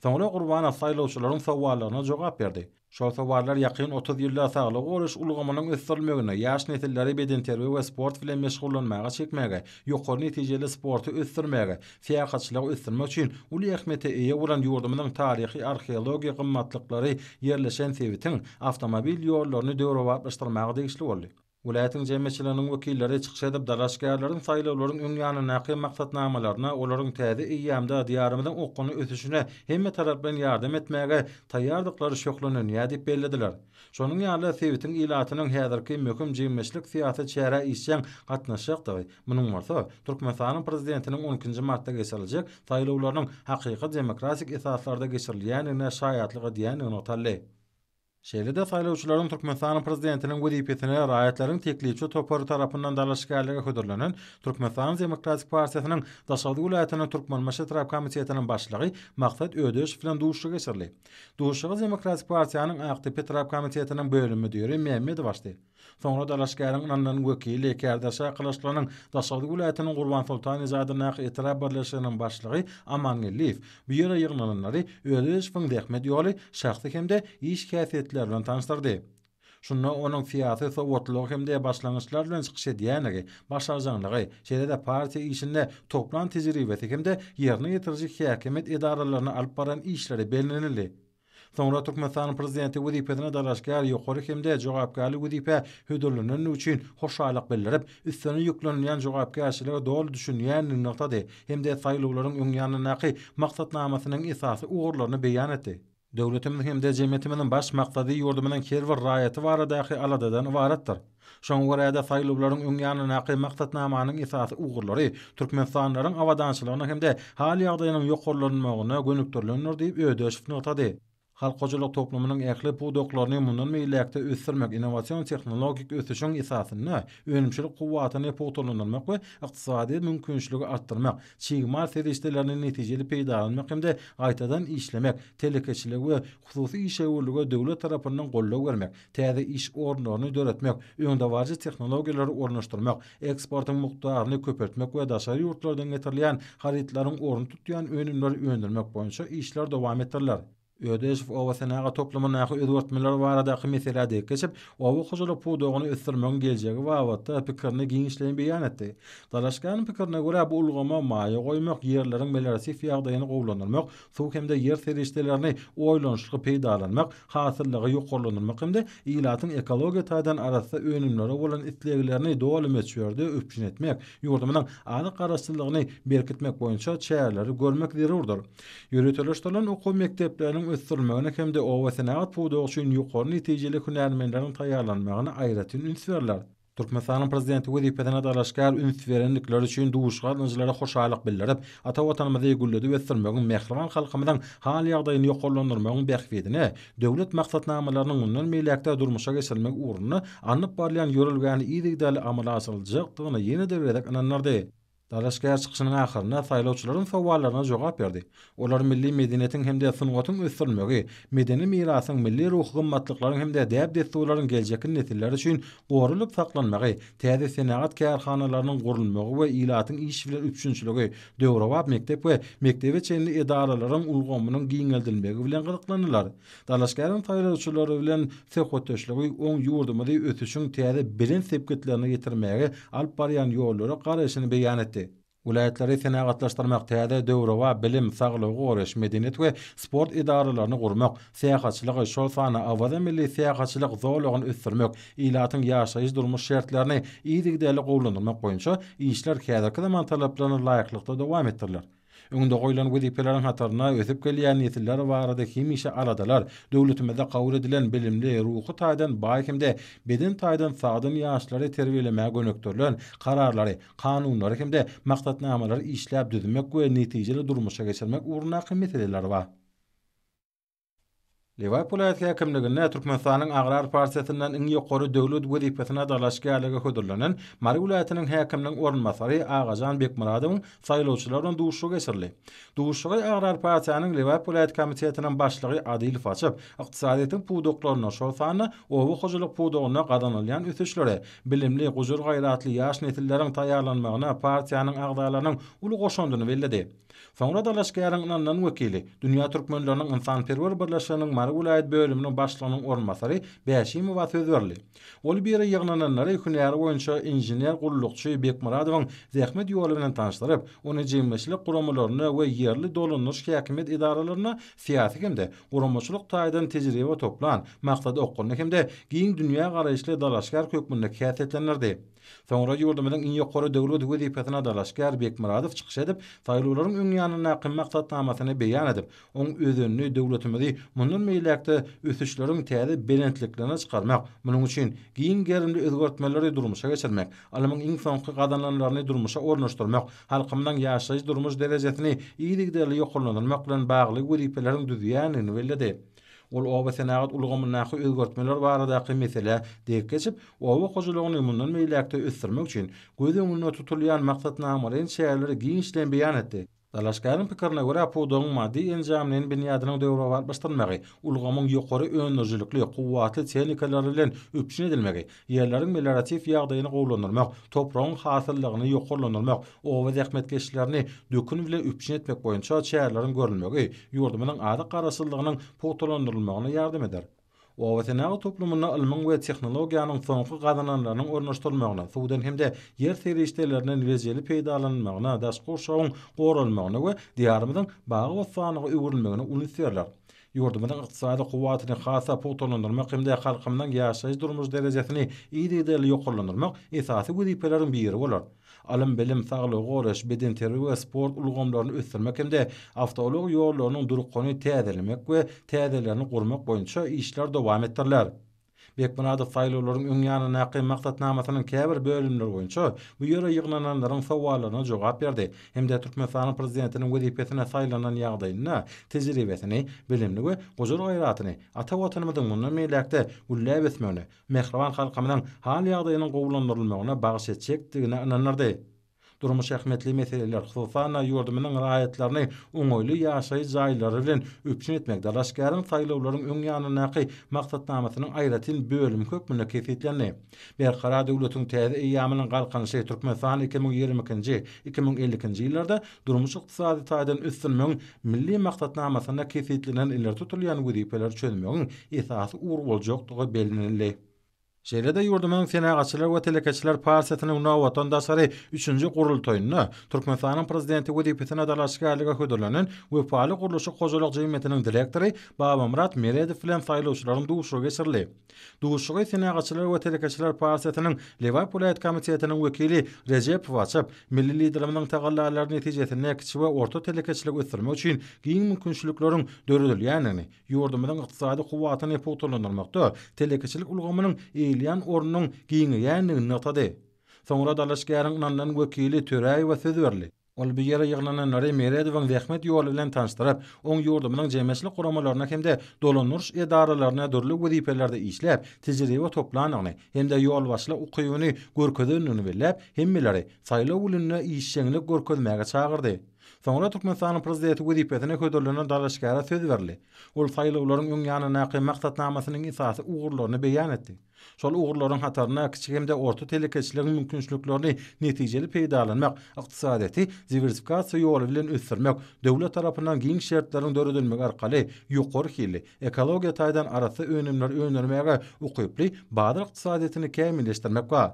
Soňra Gurbanow saýlawçylaryň sowallaryna jogap berdi. Şol sowallar ýakyn 30 ýylda saglygy goraýyş ulgamynyň ösdürilmegine, ýaş nesilleri bedenterbiýe we sport bilen meşgullanmaga çekmäge, ýokary netijeli sporty ösdürmäge, syýahatçylygy ösdürmek üçin uly ähmiýete eýe bolan ýurdumyzyň taryhy-arheologiýa gymmatlyklary ýerleşen sebitiň awtomobil ýollaryny döwrebaplaşdyrmaga degişli boldy. Welaýatyň jemgyýetçiliginiň wekilleri çykyş edip, dalaşgärleriň saýlawlaryň öň ýanyndaky maksatnamalaryna, olaryň täze eýýamda Diýarymyzyň okgunly ösüşine hemmetaraplaýyn ýardam etmäge taýýardyklary şöhlenenýär diýip bellediler. Şonuň ýaly-da, sebitiň ilatynyň häzirki möhüm jemgyýetçilik-syýasy çärä işjeň gatnaşjakdygy, munuň bolsa, Türkmenistanyň Prezidentiniň on ikinji martda geçiriljek saýlawlarynyň hakyky demokratik esaslarda geçirilýändigine şaýatlyk edýändigi nygtaldy. Şeýle-de saýlawçylaryň Türkmenistanyň Prezidentiniň wezipesine raýatlaryň teklipçi topary tarapyndan dalaşgärlige hödürlenen Türkmenistanyň Demokratik partiýasynyň Daşoguz welaýatynyň Türkmenbaşy etrap komitetiniň başlygy Maksat Ödeşow bilen duşuşyk geçirildi. Duşuşygy Demokratik partiýanyň Akdepe etrap komitetiniň bölüm müdiri Mämmedow açdy. Soňra dalaşgäriň ynanylan wekili, kärdeşi arkalaşyklarynyň Daşoguz welaýatynyň Gurbansoltan eje adyndaky etrap birleşiginiň başlygy Amangeldiýew bu ýere ýygnananlary Ödeşowyň zähmet ýoly, şahsy hem-de iş häsiýetleri bilen tanyşdyrdy. Şunda onuň syýasy sowatlylygy hem-de başlangyçlar bilen çykyş edýändigi, başarjaňlygy, şeýle-de partiýa işinde toplan tejribesi hem-de ýerine ýetiriji häkimiýet edaralarynda alyp baran işleri bellenildi. Soňra Türkmenistanyň Prezidenti wezipesine dalaşgär ýokary hem-de jogapkärli wezipä hödürlenendigi üçin hoşallyk bildirip, üstüne ýüklenilýän jogapkärçilige doly düşünýändigini nygtady hem-de saýlawlaryň öň ýanyndaky maksatnamasynyň esasy ugurlaryny beýan etdi. Döwletimiziň hem-de jemgyýetimiziň baş maksady ýurdumyzyň her bir raýaty baradaky aladadan ybaratdyr. Şoňa görä-de, saýlawlaryň öň ýanyndaky maksatnamanyň esasy ugurlary türkmenistanlylaryň abadançylygyna hem-de hal-ýagdaýynyň ýokarlanmagyna gönükdirilendir diýip, Ödeşow nygtady. Halk hojalyk toplumynyň ähli pudaklaryny mundan beýläk-de ösdürmek, innowasion tehnologik ösüşiň esasynda önümçilik kuwwatyny pugtalandyrmak we ykdysady mümkinçiligi artdyrmak, çig mal serişdelerini netijeli peýdalanmak hem-de gaýtadan işlemek, telekeçilige we hususy işewürlige döwlet tarapyndan goldaw bermek, täze iş orunlaryny döretmek, öňdebaryjy tehnologiýalary ornaşdyrmak, eksportyň mukdaryny köpeltmek we daşary ýurtlardan getirilýän harytlaryň ornuny tutýan önümleri öndürmek boýunça işler dowam etdiriler. Ödeşow oba-senagat toplumyndaky özgertmeler baradaky meselä degip geçip, oba hojalyk pudagyny ösdürmegiň geljegi babatda pikirini giňişleýin beýan etdi. Dalaşgäriň pikirine görä, bu ulgama maýa goýmak, ýerleriň melioratiw ýagdaýyny gowulandyrmak, suw hem-de ýer serişdelerini oýlanyşykly peýdalanmak, hasyllygy ýokarlandyrmak hem-de ilatyň ekologiýa taýdan arassa önümlere bolan isleglerini doly möçberde üpjün etmek, ýurdumyzyň azyk garaşsyzlygyny berkitmek boýunça çäreleri görmek zerurdyr. Ýöriteleşdirilen okuw mekdepleriniň ösdürilmegine hem-de oba senagat pudagy üçin ýokary netijeli hünärmenleriň taýýarlanmagyna aýratyn üns berler. Türkmenistanyň Prezidenti wezipesine dalaşgär üns berendikleri üçin duşuşyga gatnaşyjylara hoşallyk bildirip, ata Watanymyzy gülledip ösdürmegiň, mähriban halkymyzyň hal-ýagdaýyny ýokarlandyrmagyň bähbidine döwlet maksatnamalarynyň mundan beýläk-de durmuşa geçirilmegi ugrunda alnyp barylýan ýörelgäni yzygiderli amala aşyryljakdygyna ýene-de bir gezek ynandyrdy. Dalaşgär çykyşynyň ahyrynda saýlawçylaryň sowallaryna jogap berdi. Olar milli medeniýetiň hem-de sungatyň ösdürilmegi, medeni mirasyň, milli ruhy gymmatlyklaryň hem-de däp-dessurlaryň geljekki nesiller üçin goralyp saklanmagy, täze senagat kärhanalarynyň gurulmagy we ilatyň iş bilen üpjünçiligi, döwrebap mekdep we mekdebe çenli edaralaryň ulgamynyň giňeldilmegi bilen gyzyklandylar. Dalaşgäriň saýlawçylary bilen söhbetdeşligi oň ýurdumyzy ösüşiň täze belent sepgitlerine ýetirmäge alyp barýan ýollara garaýşyny beýan etdi. Welaýatlary senagatlaşdyrmak, täze döwrebap bilim, saglygy goraýyş, medeniýet we sport edaralaryny gurmak, syýahatçylygy, şol sanda Awaza milli syýahatçylyk zolagyny ösdürmek, ilatyň ýaşaýyş-durmuş şertlerini yzygiderli gowulandyrmak boýunça işler häzirki zaman talaplaryna laýyklykda dowam etdiriler. Öňde goýlan wezipeleriň hatarynda ösüp gelýän nesiller barada hemişe aladalar, döwletimizde kabul edilen bilimli, ruhy taýdan baý hem-de beden taýdan sagdyn ýaşlary terbiýelemäge gönükdirilen Kararlary, kanunlary hem-de maksatnamalary işläp düzmek we netijeli durmuşa geçirmek ugrundaky meseleler bar. Lebap welaýat häkimliginde Türkmenistanyň Agrar partiýasyndan iň ýokary döwlet wezipesine dalaşgärlige hödürlenen Mary welaýatynyň häkiminiň orunbasary Agajan Bekmyradowyň saýlawçylar bilen duşuşygy geçirildi. Duşuşygy Agrar partiýanyň Lebap welaýat komitetiniň başlygy Adylow açyp, ykdysadyýetiň pudaklarynda, şol sanda oba hojalyk pudagynda gazanylýan ösüşlere, bilimli, gujur-gaýratly ýaş nesilleriň taýýarlanmagyna partiýanyň agzalarynyň uly goşandyny belledi. Soňra dalaşgäriň ynanylan wekili, Dünýä türkmenleriniň ynsanperwer birleşiginiň Mary welaýat bölüminiň başlygynyň orunbasary Bäşimowa söz berildi. Ol biri ýygnananlary hünäri boýunça inžener-gullukçy Bekmyradowyň zähmet ýoly bilen tanyşdyryp, ony jemgyýetçilik guramalarynda we ýerli dolandyryş häkimiýet edaralarynda syýasy hem-de guramaçylyk taýdan tejribe toplan, maksada okgunly hem-de giň dünýägaraýyşly dalaşgär hökmünde häsiýetlendirdi. Soňra ýurdumyzyň iň ýokary döwlet wezipesine dalaşgär Bekmyradow çykyş edip, saýlawlaryň öň ýanyndaky maksatnamasyny beýan edip, oň özenini döwletimizi mundan beýläk-de ösüşleriň täze belentliklerine çykarmak, munuň üçin giň gerimli özgertmeleri durmuşa geçirmek, ylmyň iň soňky gazananlaryny durmuşa ornaşdyrmak, halkymyzyň ýaşaýyş-durmuş derejesini yzygiderli ýokarlandyrmak bilen bagly wezipeleriň düzýändigini belledi. Ol oba senagat ulgamyndaky özgertmeler baradaky meselä degip geçip, oba hojalygyny mundan beýläk-de ösdürmek üçin göz öňünde tutulýan maksatnamalaýyn çäreleri giňişleýin beýan etdi. Dalaşgäriň pikirine görä, pudagyň maddy-enjamlaýyn binýadynyň döwrebaplaşdyrylmagy, ulgamyň ýokary öndürijilikli, kuwwatly tehnikalar bilen üpjün edilmegi, ýerleriň melioratiw ýagdaýyny gowulandyrmak, topragyň hasyllylygyny ýokarlandyrmak, oba zähmetkeşlerini dökün bilen üpjün etmek boýunça çäreleriň görülmegi ýurdumyzyň azyk garaşsyzlygynyň pugtalandyrylmagyna ýardam eder. Oba senagat toplumynda ylmyň we tehnologiýanyň soňky gazananlarynyň ornaşdyrylmagyna, suwdan hem-de ýer serişdelerinden rejeli peýdalanylmagyna, daşky gurşawyň goralmagyna we Diýarymyzyň bagy-bossanlyga öwrülmegine uly üns berler. Ýurdumyzyň ykdysady kuwwatyny has-da pugtalandyrmak hem-de halkymyzyň ýaşaýyş-durmuş derejesini yzygiderli ýokarlandyrmak esasy wezipeleriň biri bolar. Ylym-bilim, saglygy goraýyş, bedenterbiýe we sport ulgamlaryny ösdürmek hem-de awtoulag ýollarynyň durkuny täzelemek we täzelerini gurmak boýunça işler dowam etdiriler. Bekmyradow saýlawlaryň öň ýanyndaky maksatnamasynyň käbir bölümleri boýunça bu ýere ýygnananlaryň sowallaryna jogap berdi hem-de Türkmenistanyň Prezidentiniň wezipesine saýlanan ýagdaýynda tejribesini, bilimini we gujur-gaýratyny ata Watanymyzyň mundan beýläk-de gülläp ösmegine, mähriban halkymyzyň hal-ýagdaýynyň gowulandyrylmagyna bagyş etjekdigine ynandyrdy. Durmuş ähmiýetli meseleler, hususan-da, ýurdumyzyň raýatlaryny oňaýly ýaşaýyş jaýlary bilen üpjün etmek dalaşgäriň saýlawlaryň öň ýanyndaky maksatnamasynyň aýratyn bölümi hökmünde kesgitlendi. Berkarar döwletiň täze eýýamynyň Galkynyşy, Türkmenistan 2022-nji, 2052-nji ýyllarda durmuş-ykdysady taýdan ösdürmegiň Milli maksatnamasynda kesgitlenen ileri tutulýan wezipeleri çözmegiň esasy ugry boljakdygy bellenildi. Şeýle-de ýurdumyzyň Senagatçylar we telekeçiler partiýasynyň nobatdan daşary üçünji gurultaýynda Türkmenistanyň Prezidenti wezipesine dalaşgärlige hödürlenen Wepaly gurluşyk hojalyk jemgyýetiniň direktory Babamyrat Meredow bilen saýlawçylaryň duşuşygy geçirildi. Duşuşygy Senagatçylar we telekeçiler partiýasynyň Lebap welaýat komitetiniň wekili Rejepow açyp, milli Liderimiziň tagallalary netijesinde kiçi we orta telekeçiligi ösdürmek üçin giň mümkinçilikleriň döredilýändigini, ýurdumyzyň ykdysady kuwwatyny pugtalandyrmakda telekeçilik ulgamynyň eýeleýän ornunyň giňeýändigini nygtady. Soňra dalaşgäriň ynanylan wekili Töräýewe söz berildi. Ol bu ýere ýygnananlary Meredowyň zähmet ýoly bilen tanyşdyryp, oň ýurdumyzyň jemgyýetçilik guramalaryna hem-de dolandyryş edaralaryna dürli wezipelerde işläp, tejribe toplandygyny hem-de ýolbaşçylyk ukybyny görkezendigini belläp, hemmeleri saýlaw gününde işjeňlik görkezmäge çagyrdy. Soňra Türkmenistanyň Prezidenti wezipesine hödürlenen dalaşgäre söz berildi. Ol saýlawlaryň öň ýanyndaky maksatnamasynyň esasy ugurlaryny beýan etdi. Şol ugurlaryň hatarynda kiçi hem-de orta telekeçiligiň mümkinçiliklerini netijeli peýdalanmak, ykdysadyýeti diwersifikasiýa ýoly bilen ösdürmek, döwlet tarapyndan giň şertleriň döredilmegi arkaly ýokary hilli, ekologiýa taýdan arassa önümleri öndürmäge ukyply bazar ykdysadyýetini kämilleşdirmek bar.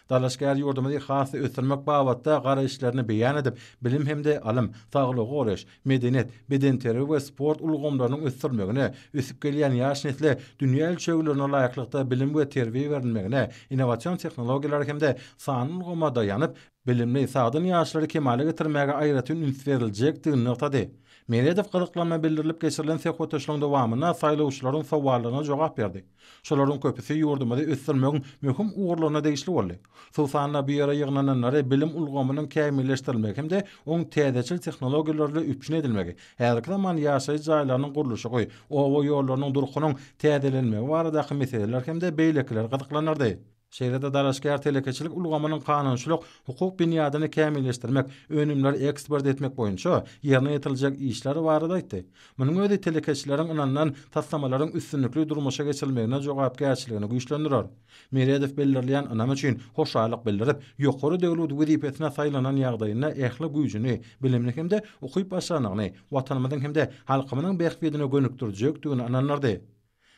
Dalaşgär ýurdumyzy has-da ösdürmek babatda garaýyşlaryny beýan edip, bilim hem-de ylym, saglygy goraýyş, medeniýet, bedenterbiýe we sport ulgamlarynyň ösdürilmegine, ösüp gelýän ýaş nesle dünýä ölçeglerine laýyklykda bilim we terbiýe berilmegine, innowasion tehnologiýalara hem-de sanly ulgama daýanyp, bilimli, sagdyn ýaşlary kemala getirmäge aýratyn üns beriljekdigini nygtady. Meredow gyzyklanma bildirilip geçirilen söhbetdeşligiň dowamynda saýlawçylaryň sowallaryna jogap berdi. Şolaryň köpüsi ýurdumyzy ösdürmegiň möhüm ugurlaryna degişli boldy. Hususan-da, bu ýere ýygnananlary bilim ulgamynyň kämilleşdirilmegi hem-de oň täzeçil tehnologiýalar bilen üpjün edilmegi, häzirki zaman ýaşaýyş jaýlarynyň gurluşygy, oba ýollarynyň durkunyň täzelenmegi baradaky meseleler hem-de beýlekiler gyzyklandyrdy. Şeýle-de dalaşgär telekeçilik ulgamynyň kanunçylyk, hukuk binýadyny kämilleşdirmek, önümleri eksport etmek boýunça ýerine ýetiriljek işler barada aýtdy. Munuň özi telekeçileriň ynanylan taslamalaryň üstünlikli durmuşa geçirilmegine jogapkärçiligini güýçlendirer. Meredow bildirilýän ynam üçin hoşallyk bildirip, ýokary döwlet wezipesine saýlanan ýagdaýynda ähli güýjüni, bilimini hem-de ukyp-başarnygyny Watanymyzyň hem-de halkymyzyň bähbidine gönükdirjekdigini ynandyrdy.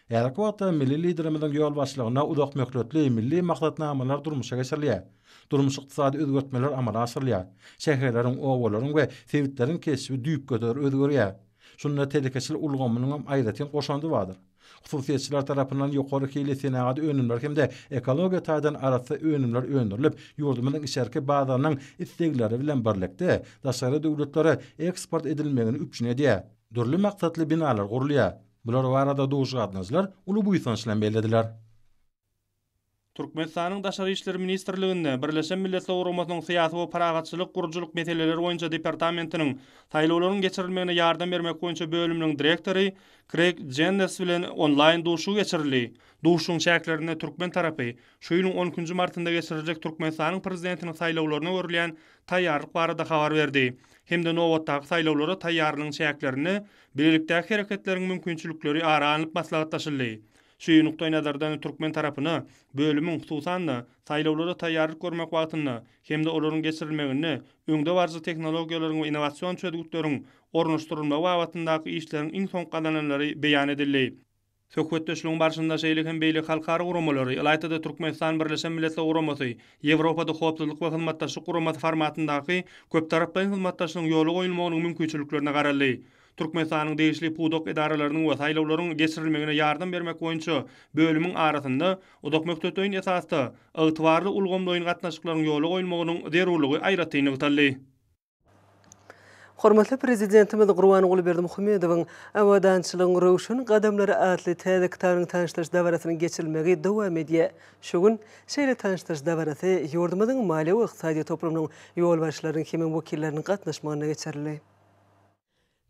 Häzirki wagtda milli Liderimiziň ýolbaşçylygynda uzakmöhletli milli maksatnamalar durmuşa geçirilýär. Durmuş-ykdysady özgertmeler amala aşyrylýar. Şäherleriň, obalaryň we sebitleriň keşbi düýpgöter özgerýär. Şunda telekeçilik ulgamynyň hem aýratyn goşandy bardyr. Hususyýetçiler tarapyndan ýokary hilli senagat önümleri hem-de ekologiýa taýdan arassa önümler öndürilip, ýurdumyzyň içerki bazarynyň islegleri bilen birlikde, daşary döwletlere eksport edilmegini üpjün edýär. Dürli maksatly binalar gurulýar. Bular barada duşuşyga gatnaşyjylar uly buýsanç bilen bellediler. Türkmenistanyň Daşary işler ministrliginde Birleşen Milletler Guramasynyň Syýasy we parahatçylyk gurujylyk meseleleri boýunça departamentiniň saýlawlaryň geçirilmegine ýardam bermek boýunça bölüminiň direktory Kreýg Jennes bilen onlaýn duşuşygy geçirildi. Duşuşygyň çäklerinde türkmen tarapy şu ýylyň on ikinji martynda geçiriljek Türkmenistanyň Prezidentiniň saýlawlaryna görülýän taýýarlyk barada habar berdi hem-de nobatdaky saýlawlara taýýarlygyň çäklerinde bilelikdäki hereketleriň mümkinçilikleri ara alnyp maslahatlaşyldy. Şu nukdaýnazardan türkmen tarapyna bölümiň, hususan-da, saýlawlara taýýarlyk görmek wagtynda hem-de olaryň geçirilmeginde öňdebaryjy tehnologiýalaryň we innowasion çözgütleriň ornaşdyrylmagy babatyndaky işleriň iň soňky gazananlary beýan edildi. Söhbetdeşligiň barşynda şeýle hem beýleki halkara guramalary, ylaýta-da Türkmenistan Birleşen Milletler Guramasy, Ýewropada Howpsuzlyk we Hyzmatdaşlyk Guramasy formatyndaky köptaraplaýyn hyzmatdaşlygyň ýola goýulmagynyň mümkinçiliklerine garaldy. Türkmenistanyň degişli pudak edaralarynyň we saýlawlaryň geçirilmegine ýardam bermek boýunça bölümiň arasynda uzakmöhletleýin esasda ygtybarly ulgamlaýyn gatnaşyklaryň ýola goýulmagynyň zerurlygy aýratyn nygtaldy. Hormatly Prezidentimiz Gurbanguly Berdimuhamedowyň Abadançylygyň röwşen gadamlary atly täze kitabynyň tanyşdyryş dabarasynyň geçirilmegi dowam edýär. Şu gün şeýle tanyşdyryş dabarasy ýurdumyzyň maliýe we ykdysady toplumynyň ýolbaşçylarynyň hemem wekilleriniň gatnaşmagynda geçirildi.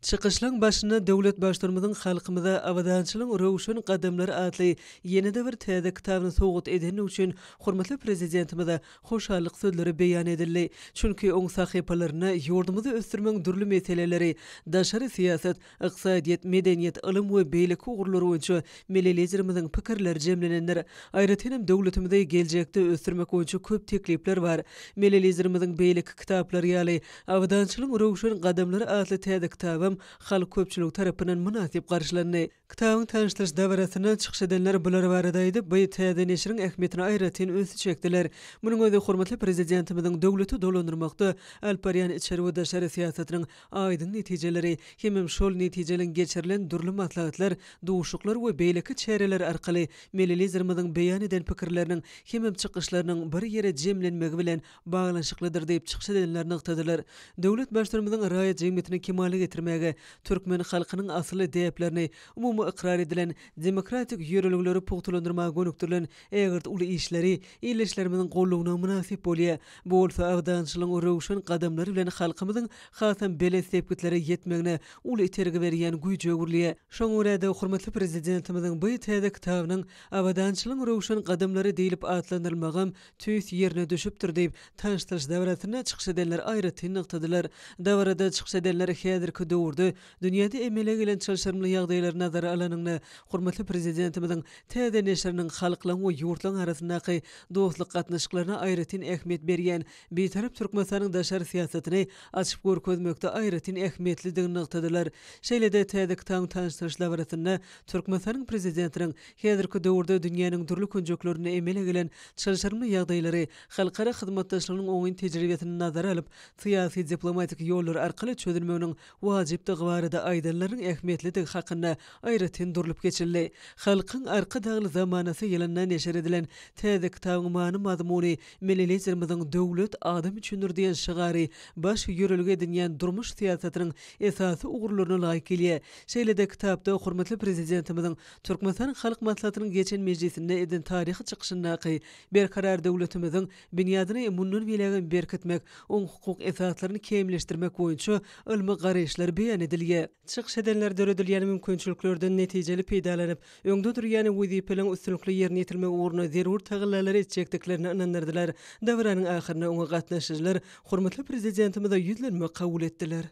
Çykyşlaryň başynda döwlet Baştutanymyzyň halkymyza Abadançylygyň röwşen gadamlary atly ýene-de bir täze kitabyny sowgat edendigi üçin hormatly Prezidentimize hoşallyk sözleri beýan edildi. Çünki oň sahypalarynda ýurdumyzy ösdürmegiň dürli meseleleri, daşary syýasat, ykdysadyýet, medeniýet, ylym we beýleki ugurlar boýunça Milli Liderimiziň pikirleri jemlenendir. Aýratyn hem döwletimizi geljekde ösdürmek boýunça köp teklipler bar. Milli Liderimiziň beýleki kitaplary ýaly, Abadançylygyň röwşen gadamlary atly täze kitabam halk köpçüligi tarapyndan mynasyp garşylandy. Kitabyň tanyşdyryş dabarasynda çykyş edenler bular barada aýdyp, bu täze neşiriň ähmiýetine aýratyn ünsi çekdiler. Munuň özi hormatly Prezidentimiziň döwleti dolandyrmakda alyp barýan içeri we daşary syýasatynyň aýdyň netijeleri hemem şol netijeliň geçirilen dürli maslahatlar, duşuşyklar we beýleki çäreler arkaly Milli Liderimiziň beýan eden pikirleriniň hemem çykyşlarynyň bir ýere jemlenmegi bilen baglanyşyklydyr diýip, çykyş edenler nygtadylar. Döwlet Baştutanymyzyň raýat jemgyýetini kemala getirmäge, türkmen halkynyň asylly däplerini, umumy ykrar edilen demokratik ýörelgeleri pugtalandyrmaga gönükdirilen ägirt uly işleri ildeşlerimiziň goldawyna mynasyp bolýar. Bu bolsa abadançylygyň röwşen gadamlary bilen halkymyzyň hasam belent sepgitlere ýetmegine uly itergi berýän güýje öwrülýär. Şoňa görä-de, hormatly Prezidentimiziň bu täze kitabynyň Abadançylygyň röwşen gadamlary diýlip atlandyrylmagam tüýs ýerine düşüpdir diýip, tanyşdyryş dabarasynda çykyş edenler aýratyn nygtadylar. Dabarada çykyş edenler häzirki döwürde dünýäde emele gelen çylşyrymly ýagdaýlary nazara alanyňda, hormatly Prezidentimiziň täze neşiriniň halklaryň we ýurtlaryň arasyndaky dostluk gatnaşyklaryna aýratyn ähmiýet berýän Bitarap Türkmenistanyň daşary syýasatyny açyp görkezmekde aýratyn ähmiýetlidigini nygtadylar. Şeýle-de täze kitabyň tanyşdyryş dabarasynda Türkmenistanyň Prezidentiniň Häzirki döwürde dünýäniň dürli künjeklerinde emele gelen çylşyrymly ýagdaýlary, halkara hyzmatdaşlygynyň oňyn tejribesini nazara alyp, syýasy-diplomatik ýollar arkaly çözülmeginiň wajypdygy barada aýdanlarynyň ähmiýetlidigi hakynda aýratyn durlup geçildi. Halkyň Arkadagly zamanasy ýylynda neşir edilen täze kitabyň many-mazmuny Milli Liderimiziň Döwlet adam üçindir diýen şygary baş ýörelge edinýän durmuş syýasatynyň esasy ugurlaryna laýyk gelýär. Şeýle-de kitapda hormatly Prezidentimiziň Türkmenistanyň Halk Maslahatynyň geçen mejlisinde eden taryhy çykyşyndaky Berkarar döwletimiziň binýadyny mundan beýlägem berkitmek, oň hukuk esaslaryny kämilleşdirmek boýunça ylmy garaýyşlar beýan edilýär. Çykyş edenler döredilýän mümkinçiliklerden netijeli peýdalanyp, öňde durýan wezipeleriň üstünlikli ýerine ýetirilmegi ugrunda zerur tagallalary etjekdiklerine ynandyrdylar. Dabaranyň ahyrynda oňa gatnaşyjylar hormatly Prezidentimize ýüzlenme kabul etdiler.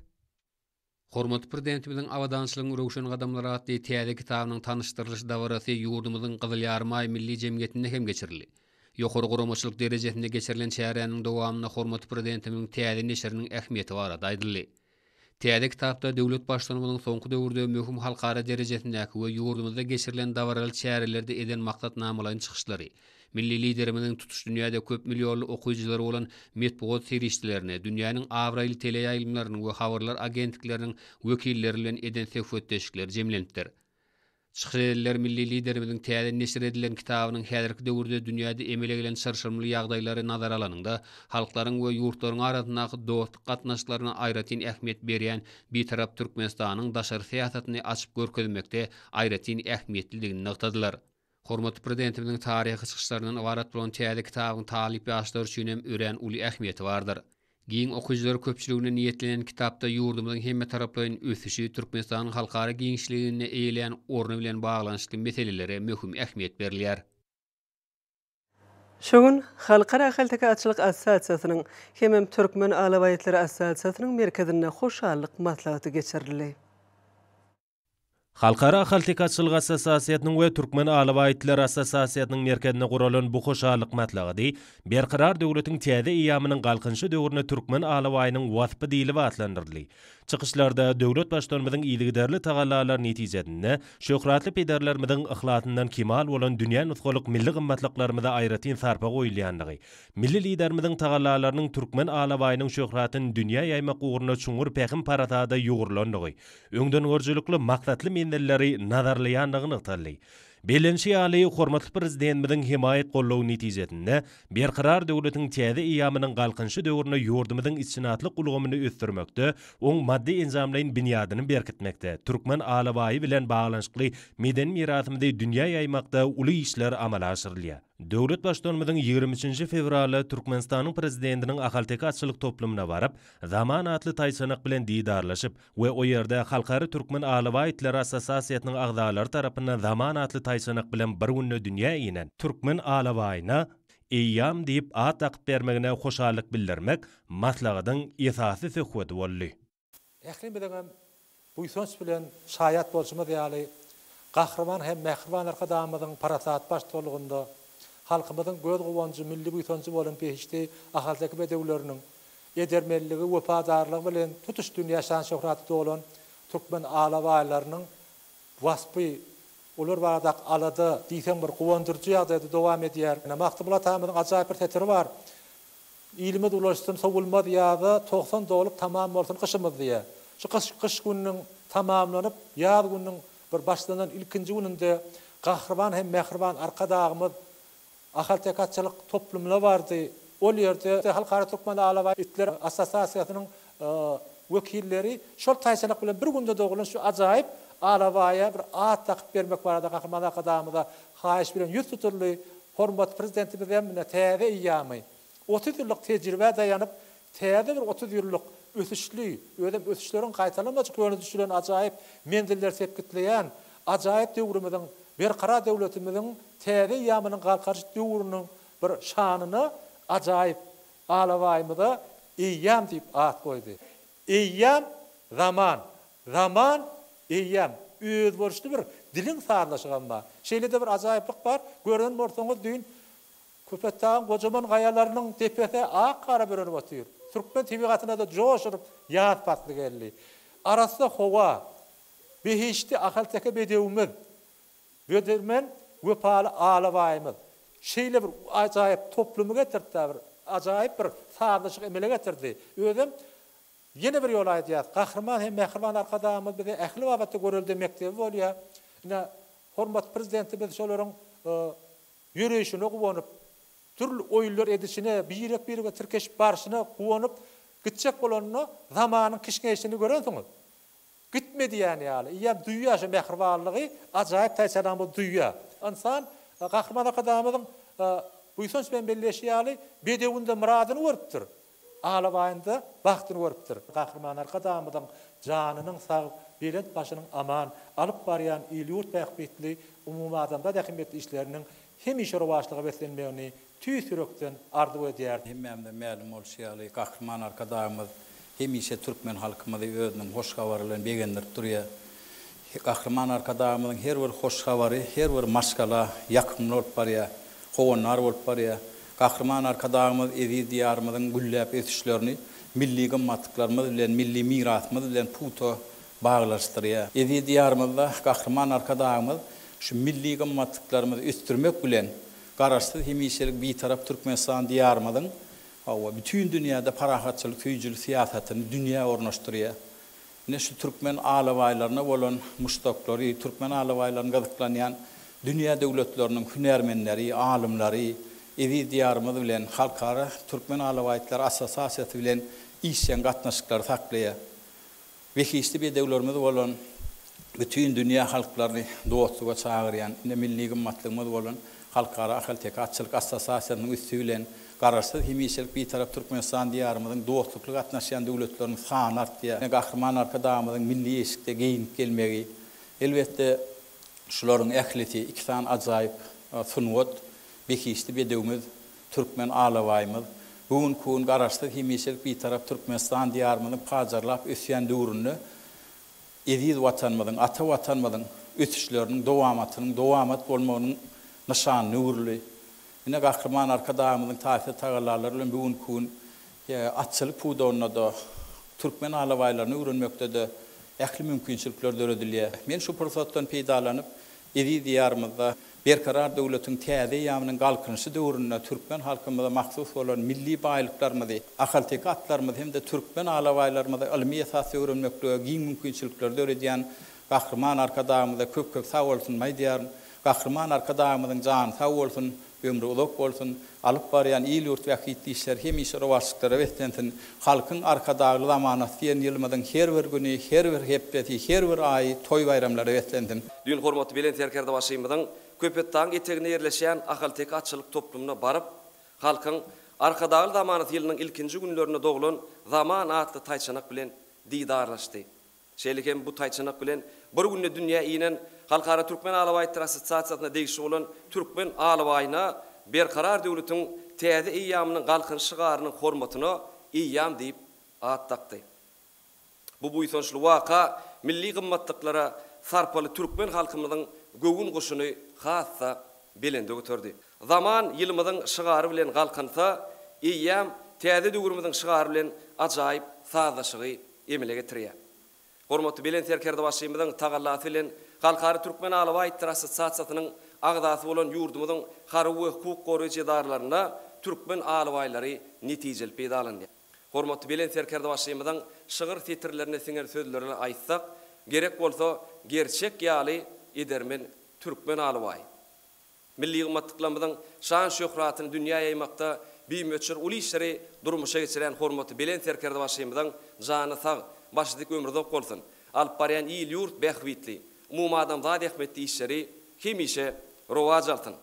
Hormatly Prezidentimiziň Abadançylygyň röwşen gadamlary atly täze kitabynyň tanyşdyrylyş dabarasy ýurdumyzyň Gyzyl Ýarymaý milli jemgyýetinde hem geçirildi. Ýokary guramaçylyk derejesinde geçirilen çäräniň dowamynda hormatly Prezidentimiziň täze neşiriniň ähmiýeti barada aýdyldy. Täze kitapda döwlet Baştutanymyzyň soňky döwürde möhüm halkara derejesindäki we ýurdumyzda geçirilen dabaraly çärelerde eden maksatnamalaýyn çykyşlary, Milli Liderimiziň tutuş dünýäde köp millionly okyjylary bolan metbugat serişdelerine, dünýäniň abraýly teleýaýlymlarynyň we habarlar agentlikleriniň wekilleri bilen eden söhbetdeşlikleri jemlenipdir. Çykyş edenler Milli Liderimiziň täze neşir edilen kitabynyň häzirki döwürde dünýäde emele gelen çylşyrymly ýagdaýlary nazara alanyňda, halklaryň we ýurtlaryň arasyndaky dostluk gatnaşyklaryna aýratyn ähmiýet berýän Bitarap Türkmenistanyň daşary syýasatyny açyp görkezmekde aýratyn ähmiýetlidigini nygtadylar. Hormatly Prezidentimiziň taryhy çykyşlaryndan ybarat bolan täze kitabyň talyp ýaşlar üçin hem örän uly ähmiýeti bardyr. Giň okyjylar köpçüligine niýetlenen kitapda ýurdumyzyň hemmetaraplaýyn ösüşi, Türkmenistanyň halkara giňişliginde eýeleýän orny bilen baglanyşykly meselelere möhüm ähmiýet berilýär. Şu gün Halkara ahalteke atçylyk assosiasiýasynyň hemem Türkmen alabaý itleri assosiasiýasynyň merkezinde hoşallyk maslahaty geçirildi. Halkara ahalteke atçylyk assosiasiýasynyň we Türkmen alabaý itleri assosiasiýasynyň merkezinde guralan bu hoşallyk maslahaty Berkarar döwletiň täze eýýamynyň Galkynyşy döwründe türkmen alabaýynyň waspy diýlip atlandyryldy. Çykyşlarda döwlet Baştutanymyzyň yzygiderli tagallalary netijesinde şöhratly pederlerimiziň yhlasyndan kemal bolan dünýä nusgalyk milli gymmatlyklarymyza aýratyn sarpa goýulýandygy, milli Liderimiziň tagallalarynyň türkmen alabaýynyň şöhratyny dünýä ýaýmak ugrunda çuňňur pähim-parasada ýugrulandygy, öňdengörüjilikli maksatly menzilleri nazarlaýandygy nygtaldy. Bellenişi ýaly, hormatly Prezidentimiziň hemaýat-goldawy netijesinde, Berkarar döwletiň täze eýýamynyň Galkynyşy döwründe ýurdumyzyň itşynaslyk ulgamyny ösdürmekde, oň maddy-enjamlaýyn binýadyny berkitmekde, türkmen alabaýy bilen baglanyşykly medeni mirasymyzy dünýä ýaýmakda uly işler amala aşyrylýar. Döwlet Baştutanymyzyň 23-nji fewralda Türkmenistanyň Prezidentiniň Ahalteke atçylyk toplumyna baryp, Zaman atly taýçanak bilen didarlaşyp we o ýerde Halkara Türkmen alabaý itleri assosasiýasynyň agzalary tarapyndan Zaman atly taýçanak bilen bir günde dünýä inen türkmen alabaýyna Eýýam diýip at dakyp bermegine hoşallyk bildirmek maslahatyň esasy söhbedi boldy. Ählimiziňem buýsanç bilen şaýat bolşumyz ýaly, Gahryman hem mähriban Arkadagymyzyň parasatly baştutanlygynda halkymyzyň göz guwanjy, milli buýsanjy bolan behişdi ahalteke bedewleriniň edermenligi, wepadarlygy bilen tutuş dünýä şan-şöhraty dolan türkmen alabaýlarynyň waspy, olar baradaky alada diýseň bir guwandyryjy ýagdaýda dowam edýär. Magtymguly atamyzyň ajaýyp bir setiri bar, Ilimiz ulaşsyn sowulmaz ýaza, 90 dolup tamam bolsun gyşymyz diýýär. Şu gyş gyş gününiň tamamlanyp, ýaz gününiň bir başlanan ilkinji gününde Gahryman hem mähriban Arkadagymyz Ahalteke atçylyk toplumyna bardy. Ol ýerde Halkara Türkmen alabaý itler assosiasiýasynyň wekilleri şol taýçanak bilen bir günde doglan şu ajaýyp alabaýa bir at dakyp bermek barada Gahryman Arkadagymyza haýyş bilen ýüz tutuldy. Hormatly Prezidentimiz hem ine täze eýýamy, 30 ýyllyk tejribä daýanyp, täze bir 30 ýyllyk ösüşli, özem ösüşleriň gaýtalanmajak ýoluna düşülen ajaýyp menzilleri sepgitleýän ajaýyp döwrümiziň, Berkarar döwletimiziň täze eýýamynyň Galkynyş döwrüniň bir şanyna ajaýyp alabaýymyza Eýýam diýip at goýdy. Eýýam, zaman. Zaman, eýýam. Özboluşly bir diliň sazlaşygam bar. Şeýle-de bir ajaýyplyk bar, gören bolsaňyz düýn Köpetdagyň gojaman gaýalarynyň depesi ak gara bürenip otyr. Türkmen tebigatyna-da joş urup ýaz pasly geldi. Arassa howa, behişdi ahalteke bedewimiz, edermen, wepaly alabaýymyz şeýle bir ajaýyp toplumy getirdi-de, bir ajaýyp bir sazlaşyk emele getirdi. Özem Ýene bir ýola aýdýas, Gahryman hem mähriban Arkadagymyz bize ähli babatda görelde mekdebi bolýar. Ine, hormatly Prezidentimiz şolaryň ýöreýşine guwanyp, dürli oýunlar edişine, birek-birege tirkeşip barşyna guwanyp, gitjek bolanda zamanyň kişňeýşini görensiňiz. Gitme diýýän ýaly, eýýäm duýýar şu mähribanlygy, ajaýyp taýçanagymyz duýýar. Ynsan Gahryman Arkadagymyzyň buýsanç bilen belleýşi ýaly, bedewinde myradyny görüpdir. Alabaýynda bagtyny görüpdir. Gahryman Arkadagymyzyň janynyň sag, belent başynyň aman, alyp barýan il-ýurt bähbitli, umumadamzat ähmiýetli işleriniň hemişe rowaçlyga beslenmegini tüýs ýürekden arzuw edýäris. Hemmämize mälim bolşy ýaly, Gahryman Arkadagymyz hemişe türkmen halkymyzy özüniň hoş habary bilen begendirip durýar. Gahryman Arkadagymyzyň her bir hoş habary her bir maşgala ýakymly bolup barýar, howandar bolup barýar. Gahryman Arkadagymyz eziz Diýarymyzyň gülläp ösüşlerini milli gymmatlyklarymyz bilen, milli mirasymyz bilen pugta baglanyşdyrýar. Eziz Diýarymyzda Gahryman Arkadagymyz şu milli gymmatlyklarymyzy ösdürmek bilen, Garaşsyz, hemişelik Bitarap Türkmenistan Diýarymyzyň, hawa, bütin dünýäde parahatçylyk söýüjilik syýasatyny dünýä ornaşdyrýar. Ine şu türkmen alabaýlaryna bolan muşdaklary, türkmen alabaýlaryna gyzyklanýan dünýä döwletleriniň hünärmenleri, alymlary eziz Diýarymyz bilen, Halkara Türkmen alabaýtlary assosiasiýasy bilen işjeň gatnaşyklary saklaýar. Behişdi bedewlerimiz bolan. Bütin dünýä halklaryny dostluga çagyrýan, ine milli gymmatlygymyz bolan Halkara ahalteke atçylyk assosiasiýasynyň üsti bilen Garaşsyz, hemişelik Bitarap Türkmenistan Diýarymyzyň dostlukly gatnaşýan döwletleriniň sany artýar. Gahryman Arkadagymyzyň milli eşikde geýnip gelmegi, elbetde, şularyň ählisi iki sany ajaýyp sungat, behişdi bedewimiz, türkmen alabaýymyz. Bu günki gün Garaşsyz, hemişelik Bitarap Türkmenistan Diýarymyzyň pajarlap ösýän döwründe eziz Watanymyzyň, ata Watanymyzyň ösüşleriniň dowamatynyň dowamat bolmagynyň nyşanyna öwrüldi. Ine, Gahryman Arkadagymyzyň taýsyz tagallalary bilen bu günki gün atçylyk pudagynda-da, türkmen alabaýlaryny öwrenmekde-de ähli mümkinçilikler döredilýär. Men şu pursatdan peýdalanyp, eziz Diýarymyzda Berkarar döwletiň täze eýýamynyň Galkynyşy döwründe türkmen halkymyza mahsus bolan milli baýlyklarymyzy, ahalteke atlarymyzy hem-de türkmen alabaýlarymyzy ylmy esasda öwrenmeklige giň mümkinçilikleri döredýän Gahryman Arkadagymyza köp-köp sag bolsun aýdýaryn. Gahryman Arkadagymyzyň jany sag bolsun, ömri uzak bolsun, alyp barýan il-ýurt bähbitli işleri hemişe rowaçlyklara beslensin! Halkyň Arkadagly zamanasy diýen ýylymyzyň her bir güni, her bir hepdesi, her bir aýy toý-baýramlara beslensin! Düýn hormatly Belent Serkerdebaşymyzyň Köpetdagyň eteginde ýerleşýän Ahalteke atçylyk toplumyna baryp, halkyň Arkadagly zamanasy ýylynyň ilkinji günlerinde doglan Zaman atly taýçanak bilen didarlaşdy. Şeýle hem bu taýçanak bilen bir günde dünýä inen Halkara Türkmen alabaýtlar assosiasiýasyna degişli bolan Türkmen alabaýyna Berkarar döwletiň täze eýýamynyň Galkynyş şygarynyň hormatyna Eýýam diýip at dakdy. Bu buýsançly waka milli gymmatlyklara sarpaly türkmen halkymyzyň göwün guşuny has-da belende göterdi. Zaman ýylymyzyň şygary bilen galkynsa, eýýam täze döwrümiziň şygary bilen ajaýyp sazlaşygy emele getirýär. Hormatly Belent Serkerdebaşymyzyň tagallasy bilen Halkara Türkmen alabaý itler assosiasiýasynyň agzasy bolan ýurdumyzyň harby we hukuk goraýjy edaralarynda türkmen alabaýlary netijeli peýdalanylýar. Hormatly Belent Serkerdebaşymyzyň şygyr setirlerine siňen sözlerini aýtsak, gerek bolsa gerçek ýaly edermen türkmen alabaýy. Milli gymmatlyklarymyzyň şan-şöhratyny dünýä ýaýmakda bimöçber uly işleri durmuşa geçirýän hormatly Belent Serkerdebaşymyzyň jany sag, başy dik ömri uzak bolsun! Alyp barýan il-ýurt bähbitli, umumadamzat ähmiýetli işleri hemişe rowaç alsyn!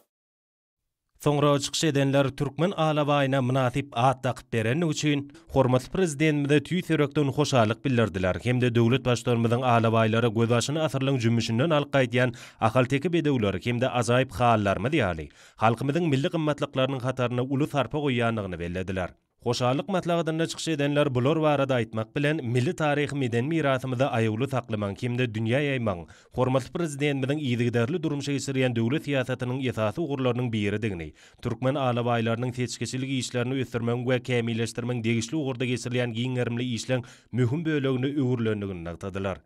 Soňra çykyş edenler türkmen alabaýyna mynasyp at dakyp berendigi üçin hormatly Prezidentimize tüýs ýürekden hoşallyk bildirdiler hem-de döwlet Baştutanymyzyň alabaýlara gözbaşyny asyrlaryň jümmüşinden alyp gaýdýan ahalteke bedewleri hem-de ajaýyp halylarymyz ýaly, halkymyzyň milli gymmatlyklarynyň hatarynda uly sarpa goýýandygyny bellediler. Hoşallyk maslahatynda çykyş edenler bular barada aýtmak bilen, milli taryhy-medeni mirasymyzy aýawly saklamagyň hem-de dünýä ýaýmagyň hormatly Prezidentimiziň yzygiderli durmuşa geçirýän döwlet syýasatynyň esasy ugurlarynyň biridigini, türkmen alabaýlarynyň seçgiçilik işlerini ösdürmegiň we kämilleşdirmegiň degişli ugurda geçirilýän giň gerimli işleň möhüm bölegine öwrülendigini nygtadylar.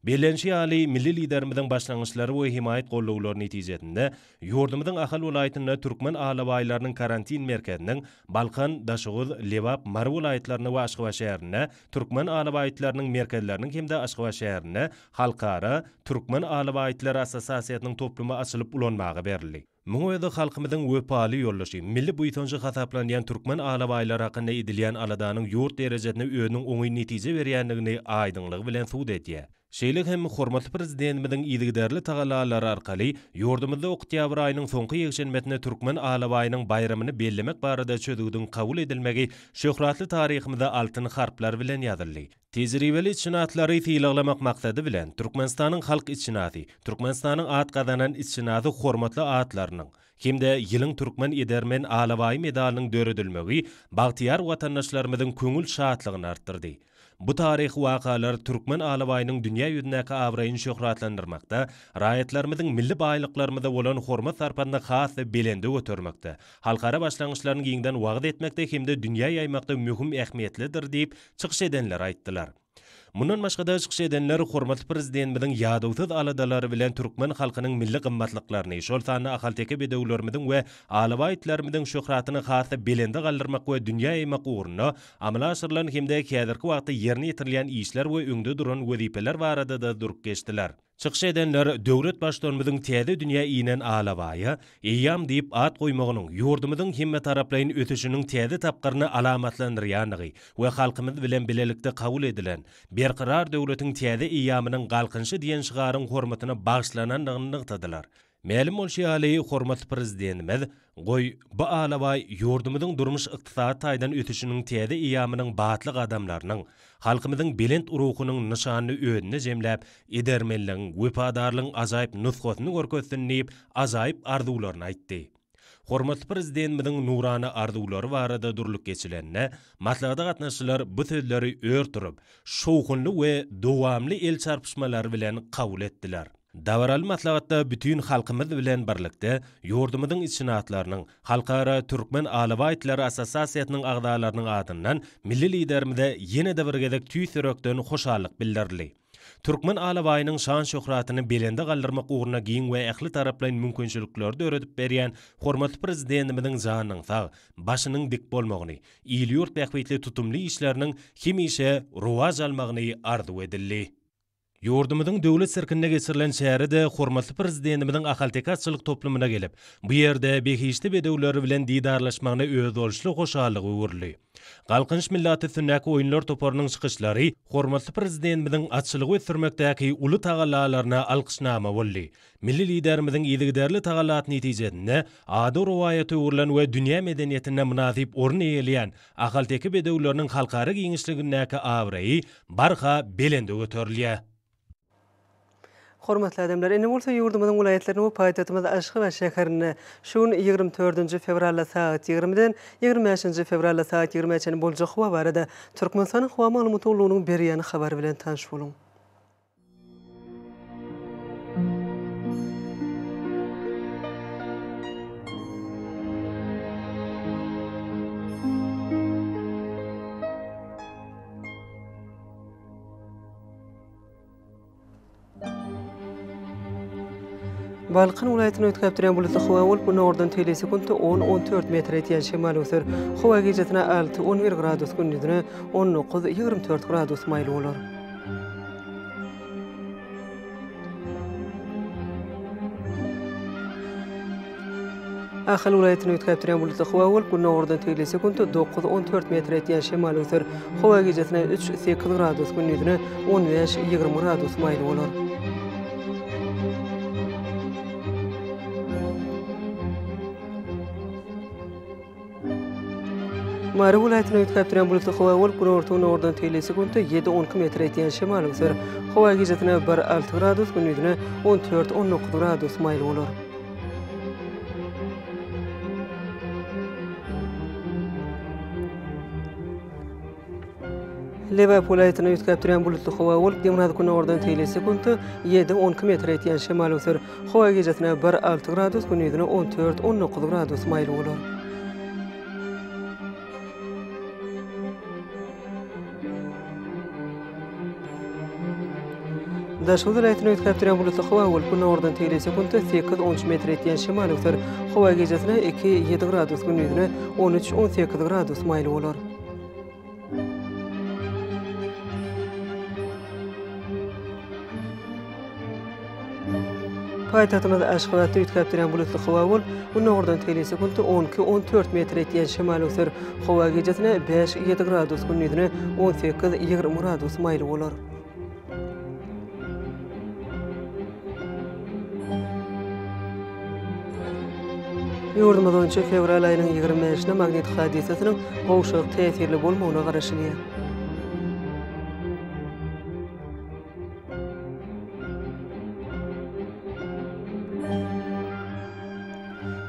Bellenişi ýaly, milli Liderimiziň başlangyçlary we hemaýat gollawlary netijesinde, ýurdumyzyň Ahal welaýatynda Türkmen alabaýlarynyň karantin merkeziniň, Balkan, Daşoguz, Lebap, Mary welaýatlarynda we Aşgabat şäherinde Türkmen alabaýtlarynyň merkezleriniň hem-de Aşgabat şäherinde Halkara Türkmen alabaýtlary assosiasiýasynyň toplumy açylyp ulanmaga berildi. Muň özi halkymyzyň wepaly ýoldaşy, milli buýsanjy hasaplanýan türkmen alabaýlary hakynda edilýän aladanyň ýurt derejesinde özüniň oňyn netije berýändigini aýdyňlygy bilen subut edýär. Şeýle hem hormatly Prezidentimiziň yzygiderli tagallalary arkaly ýurdumyzda oktýabr aýynyň soňky ýekşenbesinde Türkmen alabaýynyň baýramyny bellemek barada çözgüdiň kabul edilmegi şöhratly taryhymyza altyn harplar bilen ýazyldy. Tejribeli itşynaslary sylaglamak maksady bilen, Türkmenistanyň halk itşynasy, Türkmenistanyň at gazanan itşynasy hormatly atlarynyň hem-de Ýylyň türkmen edermen alabaýy medalynyň döredilmegi bagtyýar watandaşlarymyzyň köňül şatlygyny artdyrdy. Bu taryhy wakalar türkmen alabaýynyň dünýä ýüzündäki abraýyny şöhratlandyrmakda, raýatlarymyzyň milli baýlyklarymyza bolan hormat-sarpasyny has-da belende götermekde, halkara başlangyçlaryny giňden wagyz etmekde hem-de dünýä ýaýmakda möhüm ähmiýetlidir diýip, çykyş edenler aýtdylar. Mundan başga-da çykyş edenler hormatly Prezidentimiziň ýadawsyz aladalary bilen türkmen halkynyň milli gymmatlyklaryny, şol sanda ahalteke bedewlerimiziň we alabaý itlerimiziň şöhratyny has-da belende galdyrmak we dünýä ýaýmak ugrunda amala aşyrylan hem-de häzirki wagtda ýerine ýetirilýän işler we öňde duran wezipeler barada-da durup geçdiler. Çykyş edenler döwlet Baştutanymyzyň täze dünýä inen alabaýa Eýýam diýip at goýmagynyň ýurdumyzyň hemmetaraplaýyn ösüşiniň täze tapgyryny alamatlandyrýandygy we halkymyz bilen bilelikde kabul edilen Berkarar döwletiň täze eýýamynyň Galkynyşy diýen şygaryň hormatyna bagyşlanandygyny nygtadylar. Mälim bolşy ýaly, hormatly Prezidentimiz, Goý, bu alabaý ýurdumyzyň durmuş-ykdysady taýdan ösüşiniň täze eýýamynyň batly gadamlarynyň, halkymyzyň belent ruhunyň nyşanyny özünde jemläp, edermenligiň, wepadarlygyň ajaýyp nusgasyny görkezsin diýip, ajaýyp arzuwlaryny aýtdy. Hormatly Prezidentimiziň nurana arzuwlary barada durlup geçilende, maslahata gatnaşyjylar bu sözleri ör turup, şowhunly we dowamly el çarpyşmalary bilen kabul etdiler. Dabaraly maslahatda bütin halkymyz bilen birlikde, ýurdumyzyň itşynatlarynyň, Halkara Türkmen alabaý itleri assosiasiýasynyň agzalarynyň adyndan milli Liderimize ýene-de bir gezek tüýs ýürekden hoşallyk bildirildi. Türkmen alabaýynyň şan-şöhratyny belende galdyrmak ugrunda giň we ähli taraplaýyn mümkinçilikleri döredip berýän hormatly Prezidentimiziň janynyň sag, başynyň dik bolmagyny, il-ýurt bähbitli tutumly işleriniň hemişe rowaç almagyny arzuw edildi. Ýurdumyzyň Döwlet sirkinde geçirilen çärede hormatly Prezidentimiziň ahalteke atçylyk toplumyna gelip, bu ýerde behişdi bedewleri bilen didarlaşmagyna özboluşly hoşallyga öwrüldi. Galkynyş milli at üstündäki oýunlar toparynyň çykyşlary hormatly Prezidentimiziň atçylygy ösdürmekdäki uly tagallalaryna alkyşnama boldy. Milli Liderimiziň yzygiderli tagallasy netijesinde ady rowaýata öwrülen we dünýä medeniýetinde mynasyp orun eýeleýän ahalteke bedewleriniň halkara giňişligindäki abraýy barha belende göterilýär. Hormatly adamlar, indi bolsa ýurdumyzyň welaýatlarynda we paýtagtymyz Aşgabat şäherinde şu gün 24 dünji fewralda sagat ýigrimiden ýigrimi bäşinji fewralda sagat ýigrimä çenli boljak howa barada Türkmenistanyň Howa maglumat gullugynyň berýän habary bilen tanyş boluň. Balkan welaýatyny üýtgäp durýan bulutly howa bolup, günordan teýli sekuntda on, on dört metre ýetýän şemal öwser. Howa gijesine alty, 11 gradus, gündizine 19, 24 gradus maýyl bolar. Ahal welaýatyny üýtgäp durýan bulutly howa bolup, günordan teýli sekuntda dokuz, 14 metre ýetýän şemal öwser. Howa gijesine üç, sekiz gradus, gündizine 15, 20 gradus maýyl bolar. Mary welaýatynda üýtgäp durýan bulutly howa bolup, günorta-günordan teýli sekuntda ýedi-on iki metre ýetýän şemal öwser. Howa gijesine bir, alty gradus, gündizine on dört, 19 gradus maýyl bolar. Lebap welaýatynda üýtgäp durýan bulutly howa bolup, demirgazyk-günordan teýli sekuntda ýedi, 12 metre ýetýän şemal öwser. Howa gijesine bir, alty gradus, gündizine 14, 19 gradus maýyl bolar. Daşoguz welaýatynda üýtgäp durýan bulutly howa bolup, günordan teýli sekuntda sekiz, on üç metr ýetýän şemal öwser. Howa gijesine iki, ýedi gradus, gündizine on üç, 18 gradus maýyl bolar. Paýtagtymyz Aşgabatda üýtgäp durýan bulutly howa bolup, günordan teýli sekuntda on iki, 14 metr ýetýän şemal öwser. Howa gijesine bäş, ýedi gradus, gündizine 18, 20 gradus maýyl bolar. Ýurdumyz boýunça fewral aýynyň 25-ine magnit hadysasynyň gowşak täsirli bolmagyna garaşylýar.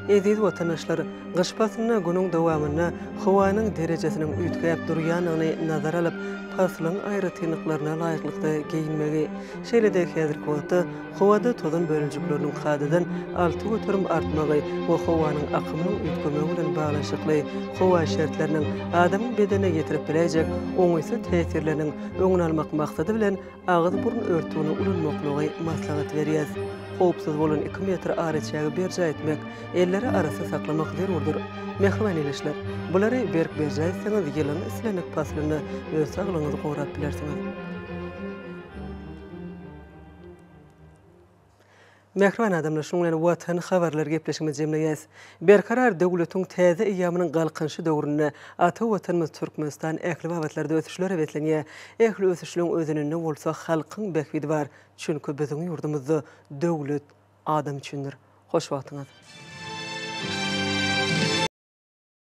Eziz watandaşlar, gyş paslynda günüň dowamynda howanyň derejesiniň üýtgäp durýandygyny nazara alyp, paslyň aýratynlyklaryna laýyklykda geýinmegi, şeýle-de häzirki wagtda howada tozan bölejikleriniň kadadan 6% artmagy we howanyň akymynyň üýtgemegi bilen baglanyşykly howa şertleriniň adamyň bedenine ýetirip biläýjek oňaýsyz täsirleriniň öňüni almak maksady bilen agyz-burun örtügini ulanmaklygy maslahat berýäs. Howpsuz bolan iki metr araçägi berjaý etmek, elleri arassa saklamak zerurdyr. Mähriban ildeşler, bulary berk berjaý etseňiz ýylyň islendik paslynda öz saglygyňyzy gorap bilersiňiz. Mähriban adamlar, şunuň bilen Watan habarlar gepleşigimizi jemleýäs. Berkarar döwletiň täze eýýamynyň Galkynyşy döwründe ata Watanymyz Türkmenistan ähli babatlarda ösüşlere beslenýär. Ähli ösüşleň özeninde bolsa halkyň bähbidi bar. Çünki biziň ýurdumyzda döwlet adam üçindir. Hoş wagtyňyz!